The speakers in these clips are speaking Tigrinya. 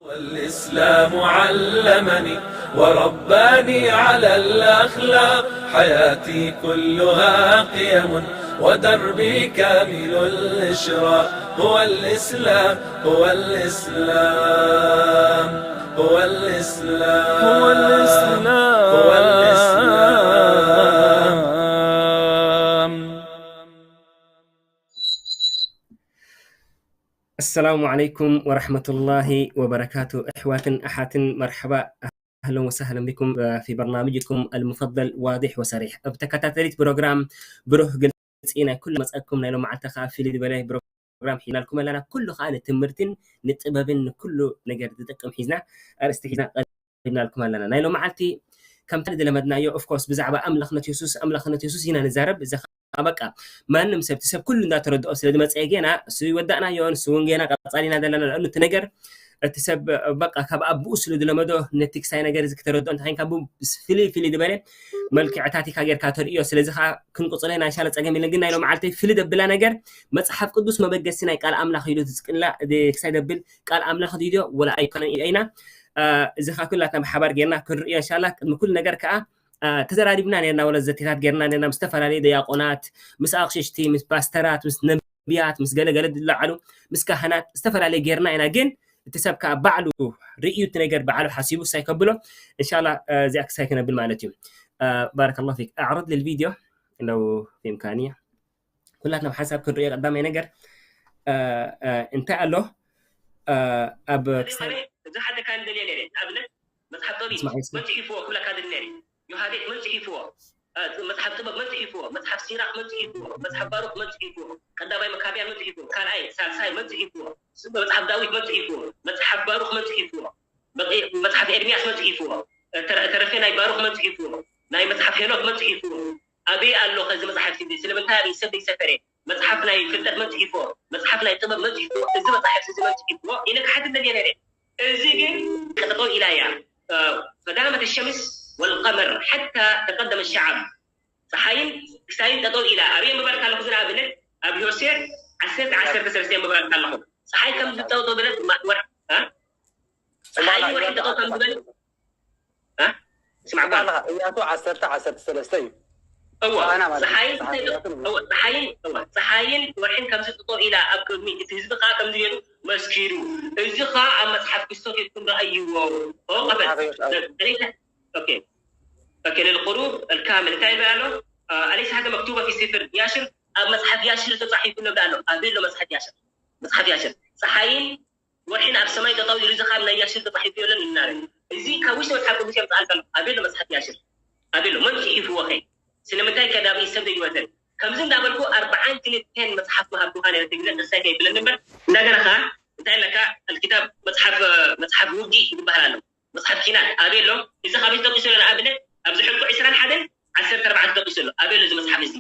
والإسلام علمني ورباني على الأخلاق، حياتي كلها قيم ودربي كامل الإشراق. هو الإسلام، هو الإسلام، هو الإسلام، هو الإسلام. هو الإسلام. السلام عليكم ورحمة الله وبركاته. أحواتن أحاتن، مرحبا، أهلا وسهلا بكم في برنامجكم المفضل واضح وصريح. ኣብ ተከታተሊት ፕሮግራም ብሩህ ግልጺ ናይ ኩሉ መጻኩም ናይ ሎማዓልቲ ከኣ ፍልይ ዝበለ ፕሮግራም ሒዝናልኩም ኣለና። ኩሉ ከኣ ንትምህርትን ንጥበብን ንኩሉ ነገር ዝጠቅም ሒዝና ኣርእስቲ ሒዝና ቀሪብናልኩም ኣለና። ናይ ሎማዓልቲ ከምታ ዝለመድናዮ፣ of course፣ ብዛዕባ ኣምላኽነት የሱስ፣ ኣምላኽነት የሱስ ኢና ንዛረብ። እዚ ከኣ በቃ ማንም ሰብ፣ እቲ ሰብ ኩሉ እንዳተረድኦ ስለ ዝመጸ ጌና እሱ ይወዳእናዮ፣ ንሱ እውን ጌና ቀጻሊና ዘለና። ለኣኑ እቲ ነገር እቲ ሰብ በቃ ካብ ኣቦኡ ስለ ዝለመዶ ነቲ ክሳይ ነገር እዚ ክተረድኦ እንተኾይንካ ብ-፣ ፍልይ ፍልይ ዝበለ መልክዕታት ኢካ ጌርካ ተርእዮ። ስለዚ ከኣ ክንቅጽሎ ኢና፣ እንሻላ ጸገም የለን። ግን ናይ ሎማዓልቲ ፍልይ ዘብላ ነገር መጽሓፍ ቅዱስ መበገሲ ናይ ቃል ኣምላኽ ኢሉ ዝጽቅላ ክሳይ ዘብል ቃል ኣምላኽ ድዩ ወላ ኣይኮነን ኢልና፣ እ፣ እዚ ከኣ ኩላትና ብሓባር ጌርና ክንርእዮ እንሻላ። ቅድሚ ኩሉ ነገር ከኣ፣ እ፣ ተዘራሪብና ኔርና፣ ወላ ዘቴታት ጌርና ኔርና ምስ ዝተፈላለዩ ዲያቆናት፣ ምስ ኣቕሽሽቲ፣ ምስ ፓስተራት፣ ምስ ነብያት፣ ምስ ገለገለ ዝለዓሉ፣ ምስ ካህናት ዝተፈላለየ ጌርና ኢና። ግን እቲ ሰብ ከኣ ባዕሉ ርእዩ እቲ ነገር ባዕሉ ሓሲቡ ሳይ ከብሎ። እንሻላ፣ እ፣ እዚኣ ክሳይ ክነብል ማለት እዩ። እ፣ ባረከላሁ ፊክ። ኣዕርድ ልልቪድዮ ለው ፊ ኢምካንያ። ኩላትና ብሓንሳብ ክንርእዮ ቀዳማይ ነገር፣ እ፣ እ፣ እንታይ ኣሎ፣ እ፣ ኣብ ክሳብ እዚ ሓደ ካን ደልየ ነይረ። ንኣብነት መጽሓፍ ጦቢት እስማዕ፣ እስማዕ። መን ጽሒፍዎ ክብለካ ደሊ ነይረ። ዮሃቤት መን ጽሒፍዎ? እ፣ መጽሓፍ ጥበብ መን ጽሒፍዎ? መጽሓፍ ሲራክ መን ጽሒፍዎ? መጽሓፍ ባሩክ መን ጽሒፍዎ? ቀዳማይ መካብያን መን ጽሒፍዎ? ካልኣይ፣ ሳልሳይ መን ጽሒፍዎ? መጽሓፍ ዳዊት መን ጽሒፍዎ? መጽሓፍ ባሩክ መን ጽሒፍዎ? በቂ-፣ መጽሓፍ ኤርምያስ መን ጽሒፍዎ? ተረ-፣ ተረፌ ናይ ባሩክ መን ጽሒፍዎ? ናይ መጽሓፍ ሄኖክ መን ጽሒፍዎ? ኣበይ ኣሎ ከዚ መጽሓፍቲ እዚ? ስለምንታይ ኣብ ሰብ ዘይሰፈረ? መጽሓፍ ናይ ፍልጠት መን ጽሒፍዎ? መጽሓፍ ናይ ጥበብ መን ጽሒፍዎ? እዚ መጽሓፍቲ እዚ መን ጽሒፍዎ? ኢለ ክሓትት ደልየ ነይረ። እዚ ግን ጠጠው ኢላ እያ። ፈዳመት ሸምስ ወልቀመር ሓታ ተቀደመ ሸዓብ። ፀሓይን ክሳይን ጠጠው ኢላ። ኣበይ ምባልካ ኣለኹ? እዚ ንኣብነት ኣብ ዮሴፍ ዓሰርተ ዓሰርተ ሰለስተ ምባልካ ኣለኹ። ፀሓይ ከም ዝጠጠው በለት ማ-፣ ወር-፣ እ? ፀሓይን ወርሕን ጠጠው ከም ዝበለት እ? ስማዕካ። ኣለኻ። እያሱ ዓሰርተ ዓሰርተ ሰለስተ እዩ። እወ፣ ኣና ማለት እዩ። ፀሓይን መጽሓፍ እያሱ ነው። እወ፣ ፀሓይን፣ እወ፣ ፀሓይን ወርሕን ከምዚ ጠጠው ኢላ ኣብ ቅድሚ እቲ ህዝቢ ከዓ ከምዚ ገይሩ መስኪሩ። እዚ ከዓ ኣብ መጽሓፍ ክስቶ ኬድኩም ረኣይዎ። ኦ፣ ቀበል። መጽሓፍ ዮሽ-፣ ኦኬ። ኦኬ፣ للقلوب الكامل እንታይ ይብል ኣሎ? አ፣ أليس هذا مكتوبا في سفر ياشر؟ ኣብ መጽሓፍ ያሽር ተጻሒፉ ኣሎ ኣሎ። ኣበይ ኣሎ መጽሓፍ ያሽር? መጽሓፍ ያሽር። ፀሓይን ወርሒን ኣብ ሰማይ ጠጠው ኢሉ፣ እዚ ካብ ናይ ያሽር ተጻሒፉ የለን ይናረ። እዚ ካብ ውሽጢ መጽሓፍ ቅዱስ የምጽኣልካ ኣለኹ። ኣበይ ኣሎ መጽሓፍ ያሽር? ኣበይ ኣሎ? መን ጽሒፍዎ ኸ? ስለምንታይ ከ ናብ ሰብ ዘይወሰድ? ከምዚ እንዳበልኩ ኣርብዓን ክልተን መጽሓፍ ምሃብኩኻ ነይረ፣ ትግርኛ ቅሳይ ከይብለኒ እምበር። እንደገና ኸዓ እንታይ ኣለካ? ኣልኪታብ መጽሓፍ፣ መጽሓፍ ውጊእ ዝበሃል ኣሎ። መጽሓፍ ኪናት ኣበይ ኣሎ? እዚ ካበይ ተጠቂሱ ኣሎ? ንኣብነት ኣብዚ ሕልቁ ዕስራን ሓደን ዓሰርተ ኣርባዕተ ተጠቂሱ ኣሎ። ኣበይ ኣሎ እዚ መጽሓፍ እዚ?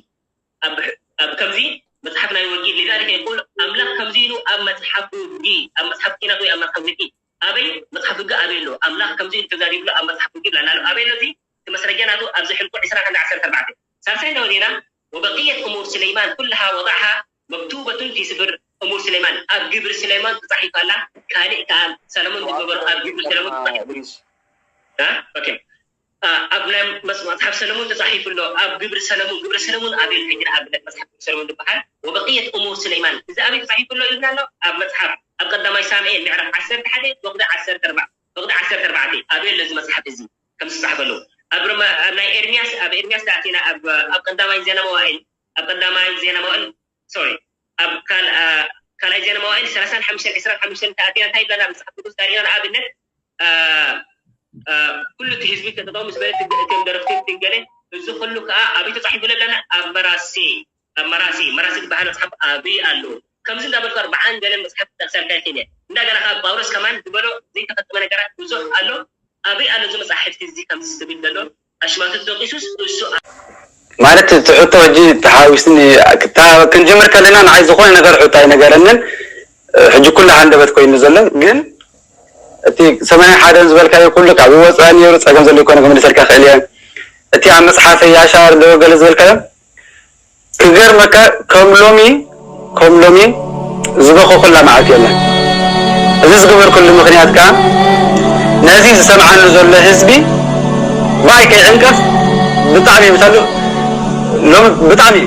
ኣብ፣ ኣብ ከምዚ መጽሓፍ ናይ ውጊእ፣ لذلك يقول ኣምላኽ ከምዚ ኢሉ ኣብ መጽሓፍ ውጊእ፣ ኣብ መጽሓፍ ኪናት ወይ ኣብ መጽሓፍ ውጊእ። ኣበይ? መጽሓፍ ውጊእ ኣበይ ኣሎ? ኣምላኽ ከምዚ ኢሉ ተዛሪብሉ ኣብ መጽሓፍ ውጊእ ብላና ኣሎ። ኣበይ ኣሎ እዚ? እቲ መስረጃ ናቱ ኣብዚ ሕልቁ ዕስራን ሓደን ዓሰርተ ኣርባዕተ። ሳልሳይ እንተወዲና፣ وبقية أمور سليمان كلها وضعها مكتوبة في سفر أمور سليمان። ኣብ ግብሪ ስሌማን ተጻሒፋ ኣላ። ካልእ ከኣ ሰለሞን ዝገበሮ ኣብ ግብሪ ሰለሞን ተጻሒፉ። እ? ኦኬ። እ፣ ኣብ ናይ መስ-፣ መጽሓፍ ሰለሞን ተጻሒፉ ኣሎ። ኣብ ግብሪ ሰለሞን፣ ግብሪ ሰለሞን ኣበይ ኣሎ? ሕጂ ንኣብነት መጽሓፍ ግብሪ ሰለሞን ዝበሃል وبقية أمور سليمان። እዚ ኣበይ ተጻሒፉ ኣሎ ኢልና ኣሎ? ኣብ መጽሓፍ፣ ኣብ ቀዳማይ ሳሙኤል ምዕራፍ ዓሰርተ ሓደ፣ ፍቕዲ ዓሰርተ ኣርባዕተ፣ ፍቕዲ ዓሰርተ ኣርባዕተ። ኣበይ ኣሎ እዚ መጽሓፍ እዚ? ከም ዝጻሕፈሉ። ኣብ ሮማ-፣ ኣብ ናይ ኤርምያስ፣ ኣብ ኤርምያስ ተኣቲና፣ ኣብ፣ ኣብ ቀዳማይ ዜና መዋእል፣ ኣብ ቀዳማይ ዜና መዋእል፣ ሶሪ፣ ኣብ ካል-፣ አ፣ ካልኣይ ዜና መዋእል ሰላሳን ሓሙሽተን፣ ዕስራን ሓሙሽተን ተኣቲና እንታይ ይብለና መጽሓፍ ቅዱስ? ታሪኽና ንኣብነት፣ አ፣ አ፣ ኩሉ እቲ ህዝቢ ተጠጠው ምስ በለ፣ እቲኦም ደረፍቲ፣ እቲኦም ገለ፣ እዚ ኩሉ ከኣ ኣበይ ተጻሒፉ ኣለና? ኣብ መራሴ፣ ኣብ መራሴ፣ መራሴ ዝበሃል መጽሓፍ ኣበይ ኣሎ? ከምዚ እንዳበልኩ ኣርብዓን ገለን መጽሓፍ ክጠቅሰልካ ይኽእል እየ። እንደገና ከኣ ጳውሎስ ከማን ዝበሎ ዘይተፈጸመ ነገራት ብዙሕ ኣሎ። ኣበይ ኣሎ እዚ መጻሕፍቲ እዚ ከምዚ ዝብል ዘሎ? ኣሽማቱ ተጠቂሱስ እሱ ኣ- ማለት እቲ ሕቶ ሕጂ ተሓዊስኒ ክታ-፣ ክንጅምር ከለና ንዓይ ዝኾነ ነገር ሕቶ ኣይነገረንን። ሕጂ ኩሉ ሃንደበት ኮይኑ ዘሎ ግን እቲ ሰማንያ ሓደን ዝበልካዮ ኩሉ ካብ ወፃኢ ነይሩ ጸገም ዘሎ ይኮነ ክምልሰልካ ክእል እየ። እቲ ኣብ መጽሓፈ ያሻር ዶ ገለ ዝበልካዮ ይገርመካ፣ ከም ሎሚ ከም ሎሚ ዝበኸኹላ መዓልቲ የለን። እዚ ዝገበርኩሉ ምኽንያት ከኣ ነዚ ዝሰምዓኒ ዘሎ ህዝቢ ብኣይ ከይዕንቀፍ ብጣዕሚ ምሳሉ ሎሚ ብጣዕሚ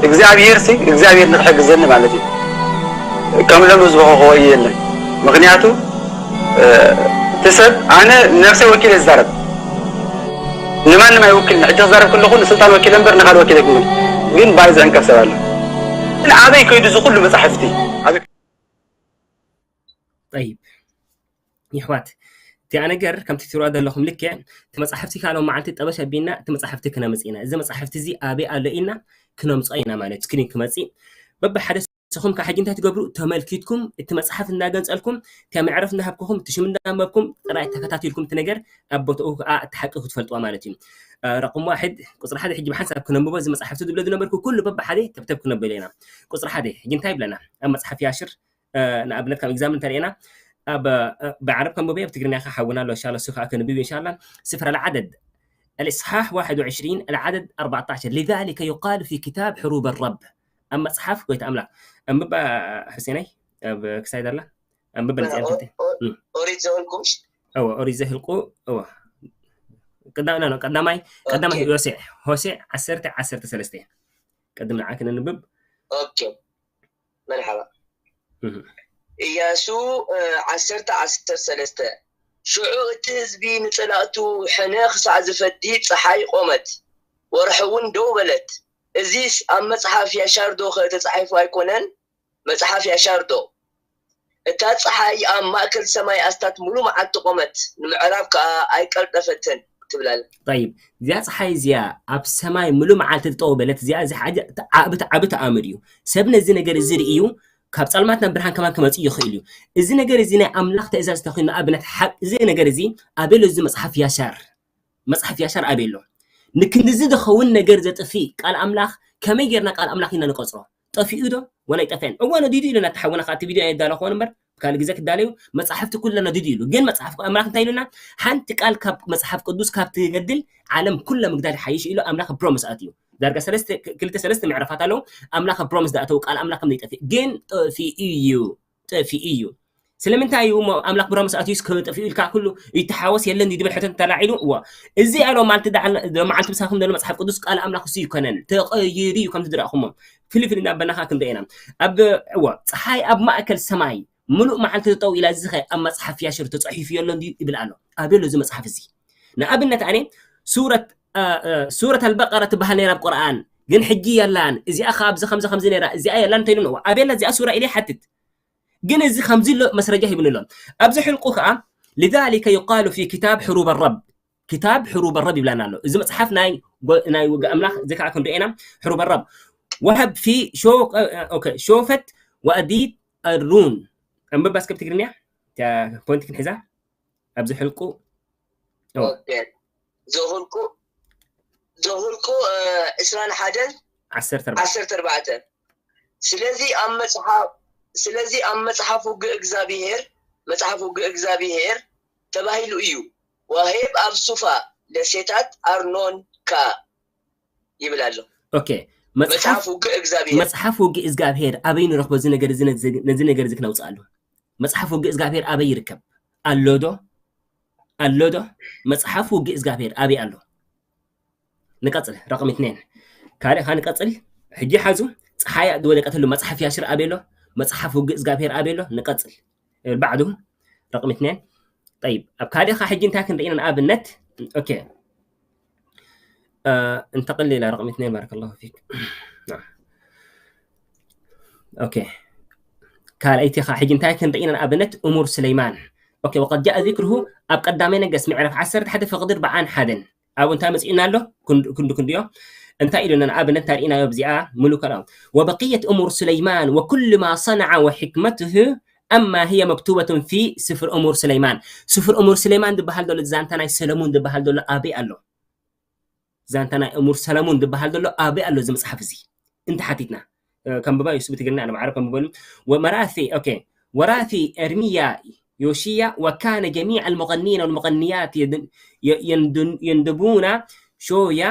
እግዚኣብሔር ሲ እግዚኣብሔር ንክሕግዘኒ ማለት እዩ። ከም ሎሚ ዝበኸኹዎ የለን። ምኽንያቱ እቲ ሰብ ኣነ ነብሰይ ወኪለ ዝዛረብ ንማንም ኣይውክልን። ሕጂ ክዛረብ ከለኹ ንስልጣን ወኪለ እምበር ንኻል ወኪለ ኣይኮንኩን። ግን ባይ ዝዕንቀፍ ሰብ ኣሎ። ግን ኣበይ ከይዱ እዚ ኩሉ መጻሕፍቲ ኣበይ ጠይብ ይሕዋት እቲኣ ነገር ከምቲ ትሪዋ ዘለኹም ልክዕ እቲ መፅሓፍቲ ካልኦ መዓልቲ ጠበሽ ኣቢልና እቲ መፅሓፍቲ ክነምፅ ኢና። እዚ መፅሓፍቲ እዚ ኣበይ ኣሎ ኢልና ክነምፅኦ ኢና ማለት ስክሪን ክመፅእ በብሓደ ንስኹም ከዓ ሕጂ እንታይ ትገብሩ? ተመልኪትኩም እቲ መፅሓፍ እንዳገንፀልኩም እቲ ምዕረፍ እንዳሃብኩኹም እቲ ሽም እንዳንበብኩም ጥራይ ተከታቲልኩም እቲ ነገር ኣብ ቦትኡ ከዓ እቲ ሓቂ ክትፈልጥዋ ማለት እዩ። ረቅም ዋሕድ ቁፅሪ ሓደ ሕጂ ብሓንሳብ ክነንብቦ እዚ መፅሓፍቲ ዝብሎ ዝነበርኩ ኩሉ በብሓደ ተብተብ ክነብሎ ኢና። ቁፅሪ ሓደ ሕጂ እንታይ ይብለና ኣብ መፅሓፍ ያሽር ንኣብነት ካብ ኤግዛም እንተሪእና ኣብ ብዓረብ ከንብበ ኣብ ትግርኛ ከዓ ሓውና ኣሎ ሻለ እሱ ከዓ ከንብብ ኢንሻላ። ስፍር العدد الإصحاح واحد وعشرين العدد أربعتاشر لذلك يقال في كتاب حروب الرب ኣብ መፅሓፍ ጎይታ ኣምላኽ ኣንብባ ሕሴነይ ኣብ ክሳይ ደላ ኣንብበ ንፅያ ንክልተ ኦሪት ዘውልቁ እወ ኦሪት ዘህልቁ እወ ቀዳምና ነው ቀዳማይ ቀዳማይ ሆሴዕ ሆሴዕ ዓሰርተ ዓሰርተ ሰለስተ ቅድም ንዓ ክነንብብ ኦኬ መርሓባ እያሱ ዓሰርተ ዓሰርተ ሰለስተ ሽዑ እቲ ህዝቢ ንጸላእቱ ሕነ ክሳዕ ዝፈዲ ጸሓይ ቆመት፣ ወርሒ እውን ደው በለት። እዚስ ኣብ መጽሓፍ ያሻር ዶ ኸ ተጻሒፉ ኣይኮነን? መጽሓፍ ያሻር ዶ? እታ ጸሓይ ኣብ ማእከል ሰማይ ኣስታት ሙሉ መዓልቲ ቆመት፣ ንምዕራብ ከኣ ኣይቀልጠፈትን ትብል ኣላ። ጠይብ፣ እዚኣ ጸሓይ እዚኣ ኣብ ሰማይ ሙሉ መዓልቲ ትጠው በለት፣ እዚኣ እዚ ሓደ ዓቢ ዓቢ ተኣምር እዩ። ሰብ ነዚ ነገር እዚ ርእዩ ካብ ጸልማት ናብ ብርሃን ከማን ክመጽእ ይኽእል እዩ። እዚ ነገር እዚ ናይ ኣምላኽ ትእዛዝ ተኾይኑ ንኣብነት ሓቅ እዚ ነገር እዚ ኣበሎ እዚ መጽሓፍ ያሻር መጽሓፍ ያሻር ኣበሎ ንክንድዚ ዝኸውን ነገር ዘጥፊእ ቃል ኣምላኽ ከመይ ጌርና ቃል ኣምላኽ ኢና ንቆጽሮ? ጠፊኡ ዶ ወላ ይጠፍአን? እዋ ነዲዱ ኢሉና ተሓውና ካብቲ ቪድዮ የዳለኹዎን እምበር ካልእ ግዜ ክዳለዩ መጽሓፍቲ ኩለ ነዲዱ ኢሉ። ግን መጽሓፍ ኣምላኽ እንታይ ኢሉና? ሓንቲ ቃል ካብ መጽሓፍ ቅዱስ ካብ ትገድል ዓለም ኩለ ምግዳል ሓይሽ ኢሉ ኣምላኽ ፕሮሚስ ኣትዩ። ዳርጋ ሰለስተ ክልተ ሰለስተ ምዕራፋት ኣለዉ ኣምላኽ ፕሮሚስ ዝኣተው ቃል ኣምላኽ ከም ዘይጠፍእ ግን ጠፊኡ እዩ ጠፊኡ እዩ። ስለምንታይ እዩ እሞ ኣምላኽ ብሮምስ ኣትዩስ ክጠፍኡ ኢልካ ኩሉ ይተሓወስ የለን ድብል ሕተት ተላዒሉ እዎ እዚ ያለው ማለት ዳዓል መዓልቲ ምሳኹም ዘሎ መጽሓፍ ቅዱስ ቃል ኣምላኽ እሱ ይኮነን ተቐይሩ እዩ ከምቲ ዝረእኹሞ ፍልፍል እናበናኻ ክንደ ኢና ኣብ እዎ ፀሓይ ኣብ ማእከል ሰማይ ምሉእ መዓልቲ ተጠው ኢላ እዚ ኸ ኣብ መጽሓፍ ያሽር ተጻሒፉ የሎ እንድዩ ይብል ኣሎ ኣበሎ እዚ መጽሓፍ እዚ ንኣብነት ኣነ ሱረት ሱረት ኣልበቀራ ትበሃል ነይራ ኣብ ቁርኣን ግን ሕጂ የላን እዚኣ ከ ኣብዚ ከምዚ ከምዚ ነይራ እዚኣ የላን እንተኢሉ ንዋ ኣበላ እዚኣ ሱራ ኢለ ይሓትት ግን እዚ ከምዚ ኣሎ መስረጃ ሂብኒ ኣሎ ኣብዚ ሕልቁ ከዓ لذلك يقال في كتاب حروب الرب كتاب حروب الرب ይብላና ኣሎ እዚ መፅሓፍ ናይ ናይ ውጋ ኣምላኽ እዚ ከዓ ክንሪኦ ኢና ሕሩብ ኣራብ وهب في شوفت وأديت الرون ኣንብባ እስከ ብትግርኛ ፖይንት ክንሕዛ ኣብዚ ሕልቁ ዘሁልቁ ዘሁልቁ ዕስራን ሓደን ዓሰርተ ኣርባዕተ ስለዚ ኣብ መጽሓፍ ስለዚ ኣብ መጽሓፍ ውግእ እግዚኣብሔር መጽሓፍ ውግእ እግዚኣብሔር ተባሂሉ እዩ ዋሄብ ኣብ ሱፋ ደሴታት ኣርኖን ከኣ ይብል ኣሎ ኦኬ መጽሓፍ መጽሓፍ ውግእ እግዚኣብሔር መጽሓፍ ውግእ እግዚኣብሔር ኣበይ ንረኽቦ እዚ ነገር እዚ ነዚ ነገር እዚ ክነውፅኣሉ መጽሓፍ ውግእ እግዚኣብሔር ኣበይ ይርከብ ኣሎ ዶ ኣሎ ዶ መጽሓፍ ውግእ እግዚኣብሔር ኣበይ ኣሎ ንቀጽል ረቕሚ ትኔን ካልእ ካ ንቀጽል ሕጂ ሓዙ ፀሓይ ዝወደቀትሉ መጽሓፍ ያሽር ኣበይ ኣሎ መጽሓፍ ውግእ እግዚኣብሔር ኣበይ ኣሎ ንቀጽል ባዕዱ ረቕሚ ትኔን ጠይብ ኣብ ካልእ ካ ሕጂ እንታይ ክንርኢ ኢና ንኣብነት ኦኬ እንተቕል ኢላ ረቕሚ ትኔን ባረከላሁ ፊክ ካልኣይቲ ኻ ሕጂ እንታይ ክንርኢ ኢና ንኣብነት እሙር ሱለይማን ኦኬ وقد جاء ذكره ኣብ ቀዳማይ ነገስ ምዕራፍ ዓሰርተ ሓደ ፍቕዲ ኣርባዓን ሓደን ኣብኡ እንታይ መፂኡና ኣሎ ክንዱ ክንድዮ እንታይ ኢሉና ንኣብነት እንታይ ርኢናዮ ኣብዚኣ ሙሉ ከላም وبقية أمور سليمان وكل ما صنع وحكمته أما هي مكتوبة في سفر أمور سليمان سفر أمور سليمان ዝበሃል ዘሎ ዛንታ ናይ ሰለሙን ዝበሃል ዘሎ ኣበይ ኣሎ ዛንታ ናይ እሙር ሰለሙን ዝበሃል ዘሎ ኣበይ ኣሎ እዚ መፅሓፍ እዚ እንተ ሓቲትና ከንብባ ዩስ ብትግርኛ ኣነ ብዓረብ ከንብበሉ ወመራሲ ኦኬ ወራሲ እርሚያ ዮሽያ وكان جميع المغنين والمغنيات يندبون شوية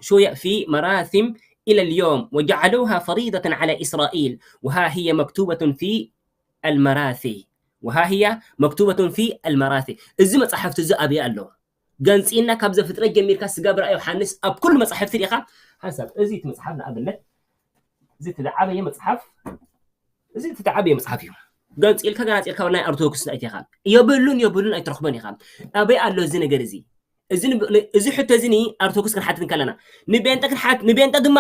شوية في مراسم إلى اليوم وجعلوها فريضة على إسرائيل، وها هي مكتوبة في المراثي، وها هي مكتوبة في المراثي። እዚ መጻሕፍቲ እዚ ኣበይ ኣሎ? ገንጺልና ካብ ዘፍጥረት ጀሚርካ ስጋብ ራእይ ዮሃንስ ኣብ ኩሉ መጻሕፍቲ ርኢኻ ሓንሳብ እዚ እቲ መጽሓፍ ንኣብነት እዚ እቲ ዝዓበየ መጽሓፍ እዚ እቲ ዝዓበየ መጽሓፍ እዩ። ገንጺልካ ገናጺልካ ናይ ኣርቶዶክስ ኣይትኻ የብሉን የብሉን ኣይትረኽቦን ኢኻ። ኣበይ ኣሎ እዚ ነገር እዚ? እዚ ን- እዚ ሕቶ እዚ ንኣርቶዶክስ ክንሓትት እንከለና ንቤንጠ ክንሓት ንቤንጠ ድማ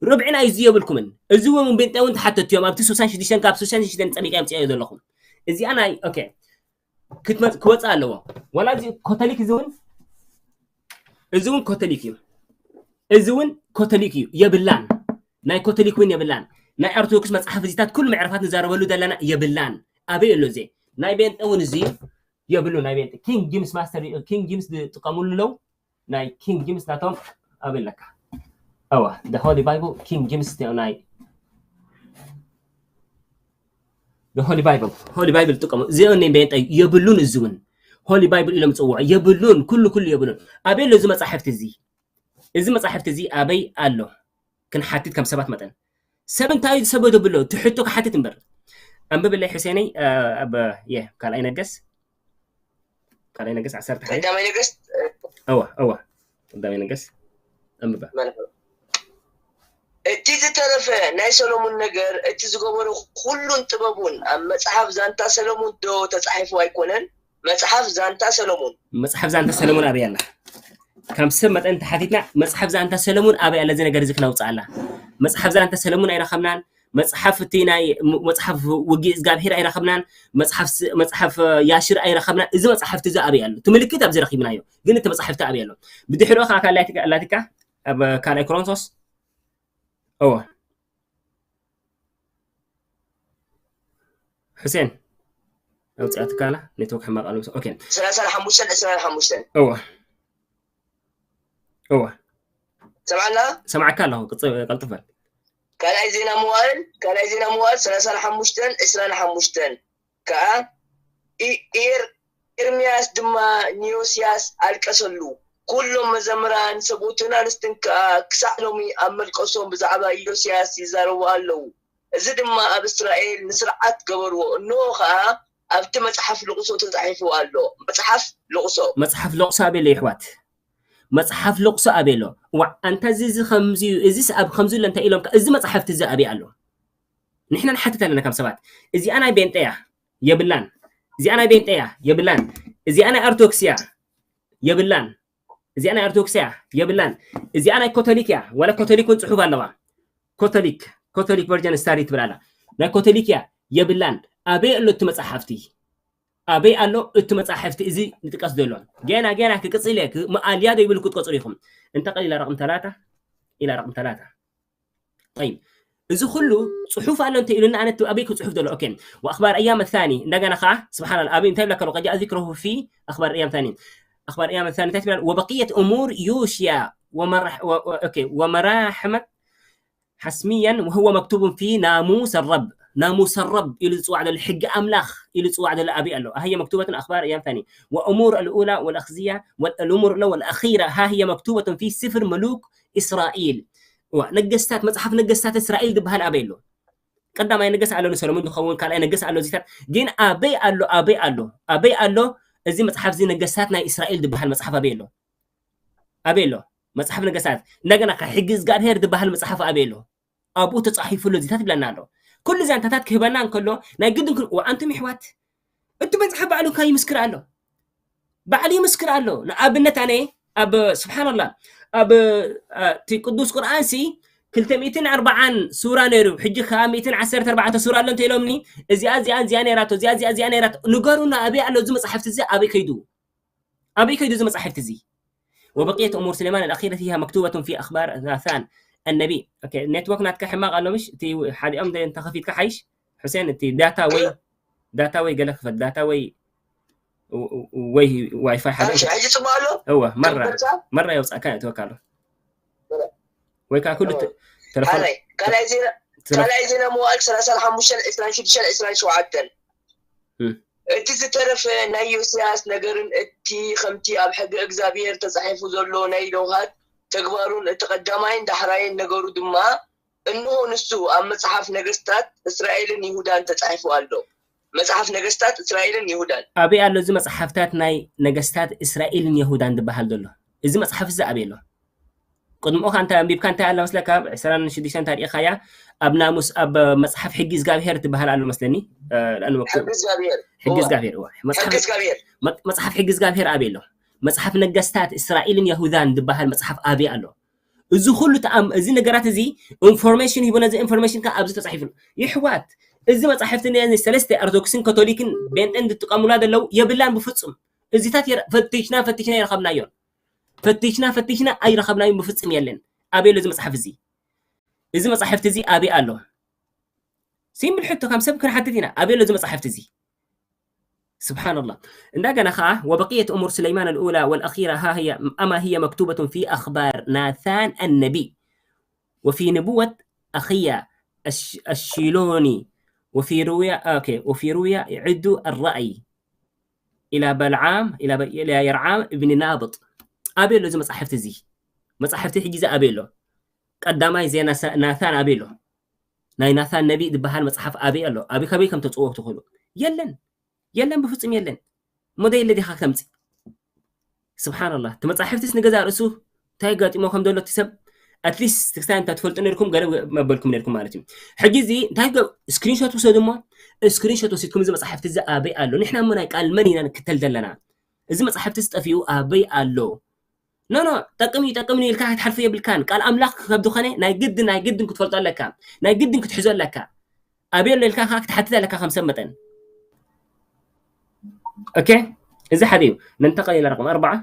ርብዒ ናይ እዚ የብልኩምን። እዚ እውን ቤንጠ እውን ተሓተቱ እዮም። ኣብቲ ስሳን ሽዱሽተን ካብ ስሳን ሽዱሽተን ጸሚቀ ኣምጽኦ ዘለኹም። እዚኣ ናይ ኦኬ ክትመጽ ክወጽእ ኣለዎ። ዋላ እዚ ኮቶሊክ እዚ እውን እዚ እውን ኮቶሊክ እዩ። እዚ እውን ኮቶሊክ እዩ የብላን። ናይ ኮቶሊክ እውን የብላን። ናይ ኣርቶዶክስ መጽሓፍ እዚታት ኩሉ መዕረፋት ንዛረበሉ ዘለና የብላን። ኣበይ ኣሎ እዚ? ናይ ቤንጠ እውን እዚ የብሉ። ናይ ቤንጠ ኪንግ ጂምስ ማስተር ኪንግ ጂምስ ዝጥቀሙሉ ኣለዉ። ናይ ኪንግ ጂምስ ናቶም ኣበይ ኣለካ? ኣዋ the Holy Bible King James ናይ the Holy Bible Holy Bible ጥቀሙ። እዚኦም ናይ ቤንጠ የብሉን። እዚ እውን Holy Bible ኢሎም ዝጽውዑ የብሉን። ኩሉ ኩሉ የብሉን። ኣበይ ኣሎ እዚ መጻሕፍቲ እዚ? እዚ መጻሕፍቲ እዚ ኣበይ ኣሎ? ክንሓትት ከም ሰባት መጠን ሰብ እንታይ እዩ ዝሰበ ዘብሎ እቲ ሕቶ ክሓትት እምበር። ኣንብብለይ ሕሴነይ እ፣ ኣብ የ ካልኣይ ነገስ ካልኣይ ነገስ ዓሰርተ ሓደ ቀዳማይ ነገስት እወ እወ ቀዳማይ ነገስ ኣንብባ። ማለት ነው። እቲ ዝተረፈ ናይ ሰሎሙን ነገር፣ እቲ ዝገበሮ ኩሉን ጥበቡን ኣብ መጽሓፍ ዛንታ ሰሎሙን ዶ ተጻሒፉ ኣይኮነን? መጽሓፍ ዛንታ ሰሎሙን። መጽሓፍ ዛንታ ሰሎሙን ኣበይ ኣላ? ከም ሰብ መጠን ተሓቲትና መጽሓፍ ዛንታ ሰሎሙን ኣበይ ኣላ? እዚ ነገር እዚ ክነውጽኣላ። መጽሓፍ ዛንታ ሰሎሙን ኣይረኸብናን። መጽሓፍ እቲ ናይ ም- መጽሓፍ ውግእ እግዚኣብሔር ኣይረኸብናን። መጽሓፍ ስ- መጽሓፍ ያሽር ኣይረኸብናን። እዚ መጽሓፍቲ እዚ ኣበይ ኣሎ? እቲ ምልክት ኣብዚ ረኺብናዮ። ግን እቲ መጽሓፍቲ ኣበይ ኣሎ? ብድሕሪኡ ከዓ ካላቲካ ላቲካ ኣብ ካልኣይ ኮሮንቶስ እወ። ሕሴን ኣውፅኣትካላ ኔትወርክ ሕማቕ ኣሎ። ኦኬ። ሰላሳ ሓሙሽተን ዕስራን ሓሙሽተን እወ እወ ሰምዓና ሰማዕካ ኣለኹ። ቅጽ- ቀልጥፍ በል። ካልኣይ ዜና መዋእል ካልኣይ ዜና መዋእል ሰላሳ ሓሙሽተን ዕስራን ሓሙሽተን ከዓ ኢ- ኤር- ኤርምያስ ድማ ንዮስያስ ኣለቀሰሉ። ኩሎም መዘምራን ሰብኡትን ኣንስትን ከዓ ክሳዕ ሎሚ ኣብ መልቀሶም ብዛዕባ ኢዮስያስ ይዛረቡ ኣለዉ። እዚ ድማ ኣብ እስራኤል ንስርዓት ገበርዎ። እንሆ ኸኣ ኣብቲ መጽሓፍ ልቕሶ ተጻሒፉ ኣሎ። መጽሓፍ ልቕሶ። መጽሓፍ ልቕሶ ኣበይ ኣሎ ይሕዋት? መጽሓፍ ልቕሶ ኣበይ ኣሎ? ዋዕ ኣንታ እዚ እዚ ከምዚ እዩ፣ እዚስ ኣብ ከምዚ ኣሎ እንታይ ኢሎም ከ-፣ እዚ መጽሓፍቲ እዚ ኣበይ ኣሎ? ንሕና ንሓትት ኣለና ካብ ሰባት። እዚኣ ናይ ቤንጠ እያ፣ የብላን። እዚኣ ናይ ቤንጠ እያ፣ የብላን። እዚኣ ናይ ኣርቶክስ እያ፣ የብላን። እዚኣ ናይ ኣርቶክስ እያ፣ የብላን። እዚኣ ናይ ኮቶሊክ እያ፣ ዋላ ኮቶሊክ እውን ጽሑፍ ኣለዋ። ኮቶሊክ ኮቶሊክ ቨርጀን ስታዲ ትብል ኣላ። ናይ ኮቶሊክ እያ፣ የብላን። ኣበይ ኣሎ እቲ መጽሓፍቲ? ኣበይ ኣሎ እቲ መጽሓፍቲ? እዚ ንጥቀስ ዘሎ ገና ገና ክቅጽል እየ። ክ- መኣልያ ዶ ይብል ክትቆጽሩ ኢኹም። እንተ ቀሊላ ረቕም ተላታ ኢላ ረቕም ተላታ። ጠይብ፣ እዚ ኩሉ ጽሑፍ ኣሎ እንተ ኢሉና ኣነ እቲ ኣበይ ክጽሑፍ ዘሎ? ኦኬ። ወኣኽባር ኣያም ኣታኒ እንደገና ኸዓ ስብሓን ኣላ ኣበይ እንታይ ይብለካ ኣሎ? ቀጃ ዚክረሁ ፊ ኣኽባር ኣያም ታኒ ኣኽባር ኣያም ኣታኒ እንታይ ትብላ? ወበቅየት እሙር ዩሽያ ወመራሕ- ወ- ወ- ኦኬ ወመራሕመት ሓስሚያን ወህወ መክቱቡን ፊ ናሙስ ረብ ናሙስ ረብ ኢሉ ዝፅዋዕ ዘሎ ሕጊ ኣምላኽ ኢሉ ዝፅዋዕ ዘሎ ኣበይ ኣሎ? ኣህየ መክቱበትን ኣኽባር ኣያም ታኒ ወእሙር ኣልኡላ ወልኣኽዝያ ወልእሙር ለ ወልኣኺራ ሃህየ መክቱበትን ፊ ስፍር መሉክ እስራኤል። እዋ ነገስታት መፅሓፍ ነገስታት እስራኤል ዝበሃል ኣበይ ኣሎ? ቀዳማይ ነገስ ኣሎ ንሰሎሞን ዝኸውን ካልኣይ ነገስ ኣሎ እዚታት ግን ኣበይ ኣሎ ኣበይ ኣሎ ኣበይ ኣሎ? እዚ መፅሓፍ እዚ ነገስታት ናይ እስራኤል ዝበሃል መፅሓፍ ኣበይ ኣሎ? ኣበይ ኣሎ? መፅሓፍ ነገስታት እንደገና ከ ሕጊ እግዚኣብሄር ዝበሃል መፅሓፍ ኣበይ ኣሎ? ኣብኡ ተፃሒፉ ኣሎ እዚታት ይብለና ኣሎ። ኩሉ ዛንታታት ክህበና እንከሎ ናይ ግድን ክን- ዋ፣ ኣንቱም ይሕዋት እቲ መፅሓፍ ባዕሉ ከ ይምስክር ኣሎ። ባዕሉ ይምስክር ኣሎ። ንኣብነት ኣነ ኣብ ስብሓንላ ኣብ እ፣ እቲ ቅዱስ ቁርኣን ሲ ክልተ ሚእትን ኣርባዓን ሱራ ነይሩ ሕጂ ከዓ ሚእትን ዓሰርተ ኣርባዕተ ሱራ ኣሎ እንተ ኢሎምኒ እዚኣ እዚኣ እዚኣ ነይራቶ እዚኣ እዚኣ እዚኣ ነይራቶ ንገሩና ኣበይ ኣሎ እዚ መፅሓፍቲ እዚ ኣበይ ከይዱ ኣበይ ከይዱ እዚ መፃሕፍቲ እዚ? وبقية أمور سليمان الأخيرة هي مكتوبة في أخبار ناثان النبي. ኦኬ ኔትወርክ ናትካ ሕማቕ ኣሎ ምሽ? እቲ ሓዲኦም እንተ- እንተኸፊትካ ሓይሽ? ሕሴን እቲ ዳታ ወይ ዳታ ወይ ገለ ክፈት ዳታ ወይ ወይ ዋይፋይ ሓደ እሺ፣ ሕጂ ጽቡቕ ኣሎ? እወ መራ ተበልካ? መራ የውጻእካ ኔትወርክ ኣሎ። ወይ ከዓ ኩሉ ተ- ተለፎን ሓራይ ካልኣይ ዜና ተለፎ- ካልኣይ ዜና መዋእል ሰላሳን ሓሙሽተን ዕስራን ሽዱሽተን ዕስራን ሸውዓተን እም። እቲ ዝተረፈ ናይ ዮስያስ ነገርን እቲ ከምቲ ኣብ ሕጊ እግዚኣብሔር ተጻሒፉ ዘሎ ናይ ለውሃት ተግባሩን እቲ ቀዳማይን ዳሕራይን ነገሩ ድማ እንሆ ንሱ ኣብ መጽሓፍ ነገስታት እስራኤልን ይሁዳን ተጻሒፉ ኣሎ። መጽሓፍ ነገስታት እስራኤልን ይሁዳን። ኣበይ ኣሎ እዚ መጽሓፍታት ናይ ነገስታት እስራኤልን ይሁዳን ዝበሃል ዘሎ? እዚ መጽሓፍ እዚ ኣበይ ኣሎ? ቅድምኡ ከ እንታይ ኣንቢብካ? እንታይ ኣላ መስለካ? ዕስራን ሽዱሽተን እንታይ ርኢኻያ? ኣብ ናሙስ፣ ኣብ መጽሓፍ ሕጊ እግዚኣብሔር ትበሃል ኣሎ መስለኒ። እ፣ ለኣኑ መክቱብ ሕጊ እግዚኣብሔር። ሕጊ እዋ። እግዚኣብሔር፣ እዋ። መጽሓፍ፣ ሕጊ እግዚኣብሔር። መ-፣ መጽሓፍ ሕጊ እግዚኣብሔር ኣበይ ኣሎ? መጽሓፍ ነገስታት እስራኤልን ይሁዳን ዝበሃል መጽሓፍ ኣበይ ኣሎ? እዚ ኩሉ ተኣም-፣ እዚ ነገራት እዚ ኢንፎርሜሽን ሂቡ፣ ነዚ ኢንፎርሜሽን ከኣ ኣብዚ ተጻሒፉ ኣሎ። ይሕዋት፣ እዚ መጻሕፍቲ ነ-፣ ሰለስተ ኦርቶዶክስን ካቶሊክን ቤንጤን ዝጥቀሙላ ዘለዉ የብላን ብፍጹም። እዚታት የረ-፣ ፈቲሽና፣ ፈቲሽና ኣይረኸብናዮን። ፈቲሽና፣ ፈቲሽና ኣይረኸብናዮን ብፍጹም የለን። ኣበይ ኣሎ እዚ መጽሓፍ እዚ? እዚ መጻሕፍቲ እዚ ኣበይ ኣሎ? ሲምፕል ሕቶ ከም ሰብ ክንሓትት ኢና። ኣበይ ኣሎ እዚ መጻሕፍቲ እዚ? ስብሓንላህ። እንደገና ኸዓ وبقية أمور سليمان الأولى والأخيرة ها هي أما هي مكتوبة في أخبار ناثان النبي وفي نبوة أخية الش-، الشيلوني وفي رؤيا، أوكي، وفي رؤيا عدو الرأي إلى بلعام، إلى ب-، إلى يرعام ابن نابط። ኣበይ ኣሎ እዚ መጻሕፍቲ እዚ? መጻሕፍቲ ሕጂ እዚ ኣበይ ኣሎ? ቀዳማይ ዜና ሰ-፣ ናታን ኣበይ ኣሎ? ናይ ናታን ነቢይ ዝበሃል መጽሓፍ ኣበይ ኣሎ? ኣበይ፣ ካበይ ከም ተጽዎ ትኽእሉ? የለን። የለን፣ ብፍጹም የለን። ሞዴል ዲኻ ከምጽእ? ስብሓንላህ። እቲ መጻሕፍቲስ ንገዛእ ርእሱ እንታይ ጋጢሞ ከም ዘሎ እቲ ሰብ፣ ኣትሊስት እቲ ክስታይ እንታይ ትፈልጡ ነርኩም፣ ገለ መበልኩም ነርኩም ማለት እዩ። ሕጂ እዚ እንታይ ገ-፣ ስክሪንሾት ውሰዱ እሞ፣ ስክሪንሾት ወሲድኩም እዚ መጻሕፍቲ እዚ ኣበይ ኣሎ? ንሕና እሞ ናይ ቃል መን ኢና ንክተል ዘለና? እዚ መጻሕፍቲ እዚ ጠፊኡ ኣበይ ኣሎ? ኖ፣ ኖ፣ ጠቅም እዩ፣ ጠቅም እዩ ኢልካ ክትሓልፎ የብልካን። ቃል ኣምላኽ ከም ዝኾነ ናይ ግድን፣ ናይ ግድን ክትፈልጦ ኣለካ። ናይ ግድን ክትሕዞ ኣለካ። ኣበይ ኣሎ ኢልካ ከኣ ክትሓትት ኣለካ ከም ሰብ መጠን። ኦኬ፣ እዚ ሓደ እዩ። ننتقل إلى رقم أربعة.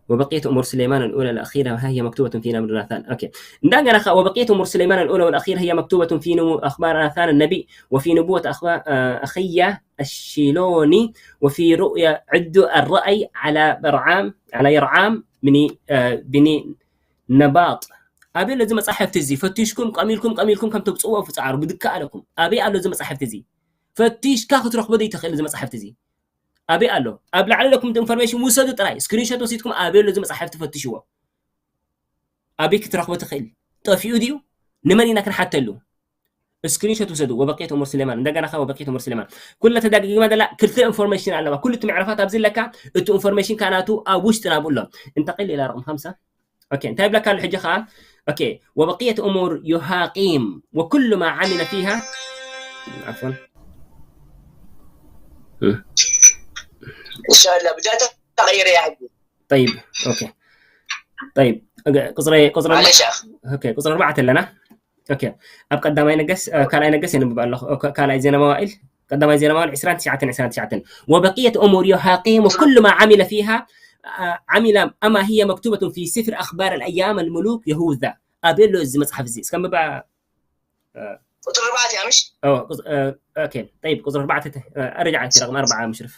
وبقية أمور سليمان الأولى الأخيرة ها هي مكتوبة في نبوة ناثان. ኦኬ። እንደገና ከኣ وبقية أمور سليمان الأولى والأخيرة هي مكتوبة في نبو-، أخبار ناثان النبي وفي نبوة أخبار، آه، أخية الشيلوني وفي رؤيا عدو الرأي على برعام، على يرعام بن، آه، بن نباط. ኣበይ ኣሎ እዚ መጻሕፍቲ እዚ? ፈቲሽኩም፣ ቀሚልኩም፣ ቀሚልኩም ከም ተብጽዎ ፍጻሩ ብድካ ኣለኩም። ኣበይ ኣሎ እዚ መጻሕፍቲ እዚ? ፈቲሽካ ክትረኽቦ ዘይትኽእል እዚ መጻሕፍቲ እዚ? ኣበይ ኣሎ? ኣብ ላዕሊ ኣለኩም ኢንፎርሜሽን ውሰዱ ጥራይ። ስክሪንሾት ወሲድኩም ኣበይ ኣሎ እዚ መጻሕፍቲ ፈትሽዎ። ኣበይ ክትረኽቦ ትኽእል? ጠፊኡ ድዩ? ንመን ኢና ክንሓተሉ? ስክሪንሾት ውሰዱ። وبقية أمور سليمان። እንደገና ከ وبقية أمور سليمان። ኩለ ተዳጊግማ ዘላ ክልተ ኢንፎርሜሽን ኣለዋ። ኩሉ እቲ ምዕራፋት ኣብዚ ኣለካ፣ እቲ ኢንፎርሜሽን ከኣ ናቱ ኣብ ውሽጢ ናብኡ ኣሎ። انتقل إلى رقم خمسة. ኦኬ፣ እንታይ ይብለካ ኣሎ ሕጂ ከኣ? ኦኬ፣ وبقية أمور يهاقيم وكل ما عمل فيها. عفوا. إن شاء الله، بداية تغيير يا حبيبي. طيب، ኦኬ። طيب، ኦኬ፣ ቁጽሪ፣ ቁጽሪ ኣርባ-፣ معلش يا أخي. ኦኬ፣ ቁጽሪ ኣርባዕተ ኣለና። ኦኬ፣ ኣብ ቀዳማይ ነገስ፣ እ፣ ካልኣይ ነገስ የንብብ ኣለኹ። ኦኬ፣ ካልኣይ ዜና መዋእል፣ ቀዳማይ ዜና መዋእል ዕስራን ትሽዓተን፣ ዕስራን ትሽዓተን። وبقية أمور يهاقيم وكل ما عمل فيها، እ፣ عمل أما هي مكتوبة في سفر أخبار الأيام الملوك يهوذا። ኣበይ ኣሎ እዚ መጽሓፍ እዚ? እስከ ምባ-፣ እ፣ ቁጽሪ ኣርባዕተ እያ፣ ምሽ? ኦ፣ ቁጽ-፣ እ፣ ኦኬ። طيب، ቁጽሪ ኣርባዕተ ተ-፣ እ፣ ርጅዓ እቲ ረቅም ኣርባዓ ምሽርፍ።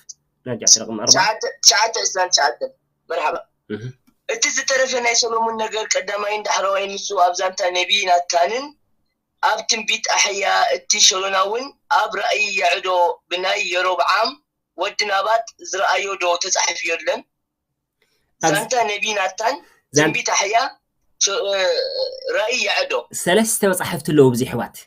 ረጅዓ እቲ ረቅም ኣርባዓ። ትሽዓተ፣ ትሽዓተ ዕስራን ትሽዓተን። መርሓባ። እህ። እቲ ዝተረፈ ናይ ሰሎሞን ነገር ቀዳማይን ዳሕረዋይን ንሱ ኣብ ዛንታ ነቢ ናታንን ኣብ ትንቢት ኣሕያ እቲ ሸሎናውን ኣብ ራእይ የዕዶ ብናይ የሮብዓም ወዲ ናባጥ ዝረኣዮ ዶ ተጻሒፉ የለን? ኣብ ዛንታ ነቢ ናታን፣ ዛን-፣ ትንቢት ኣሕያ፣ ሸ-፣ እ፣ ራእይ የዕዶ። ሰለስተ መጻሕፍቲ ኣለዉ ኣብዚ ኣሕዋት።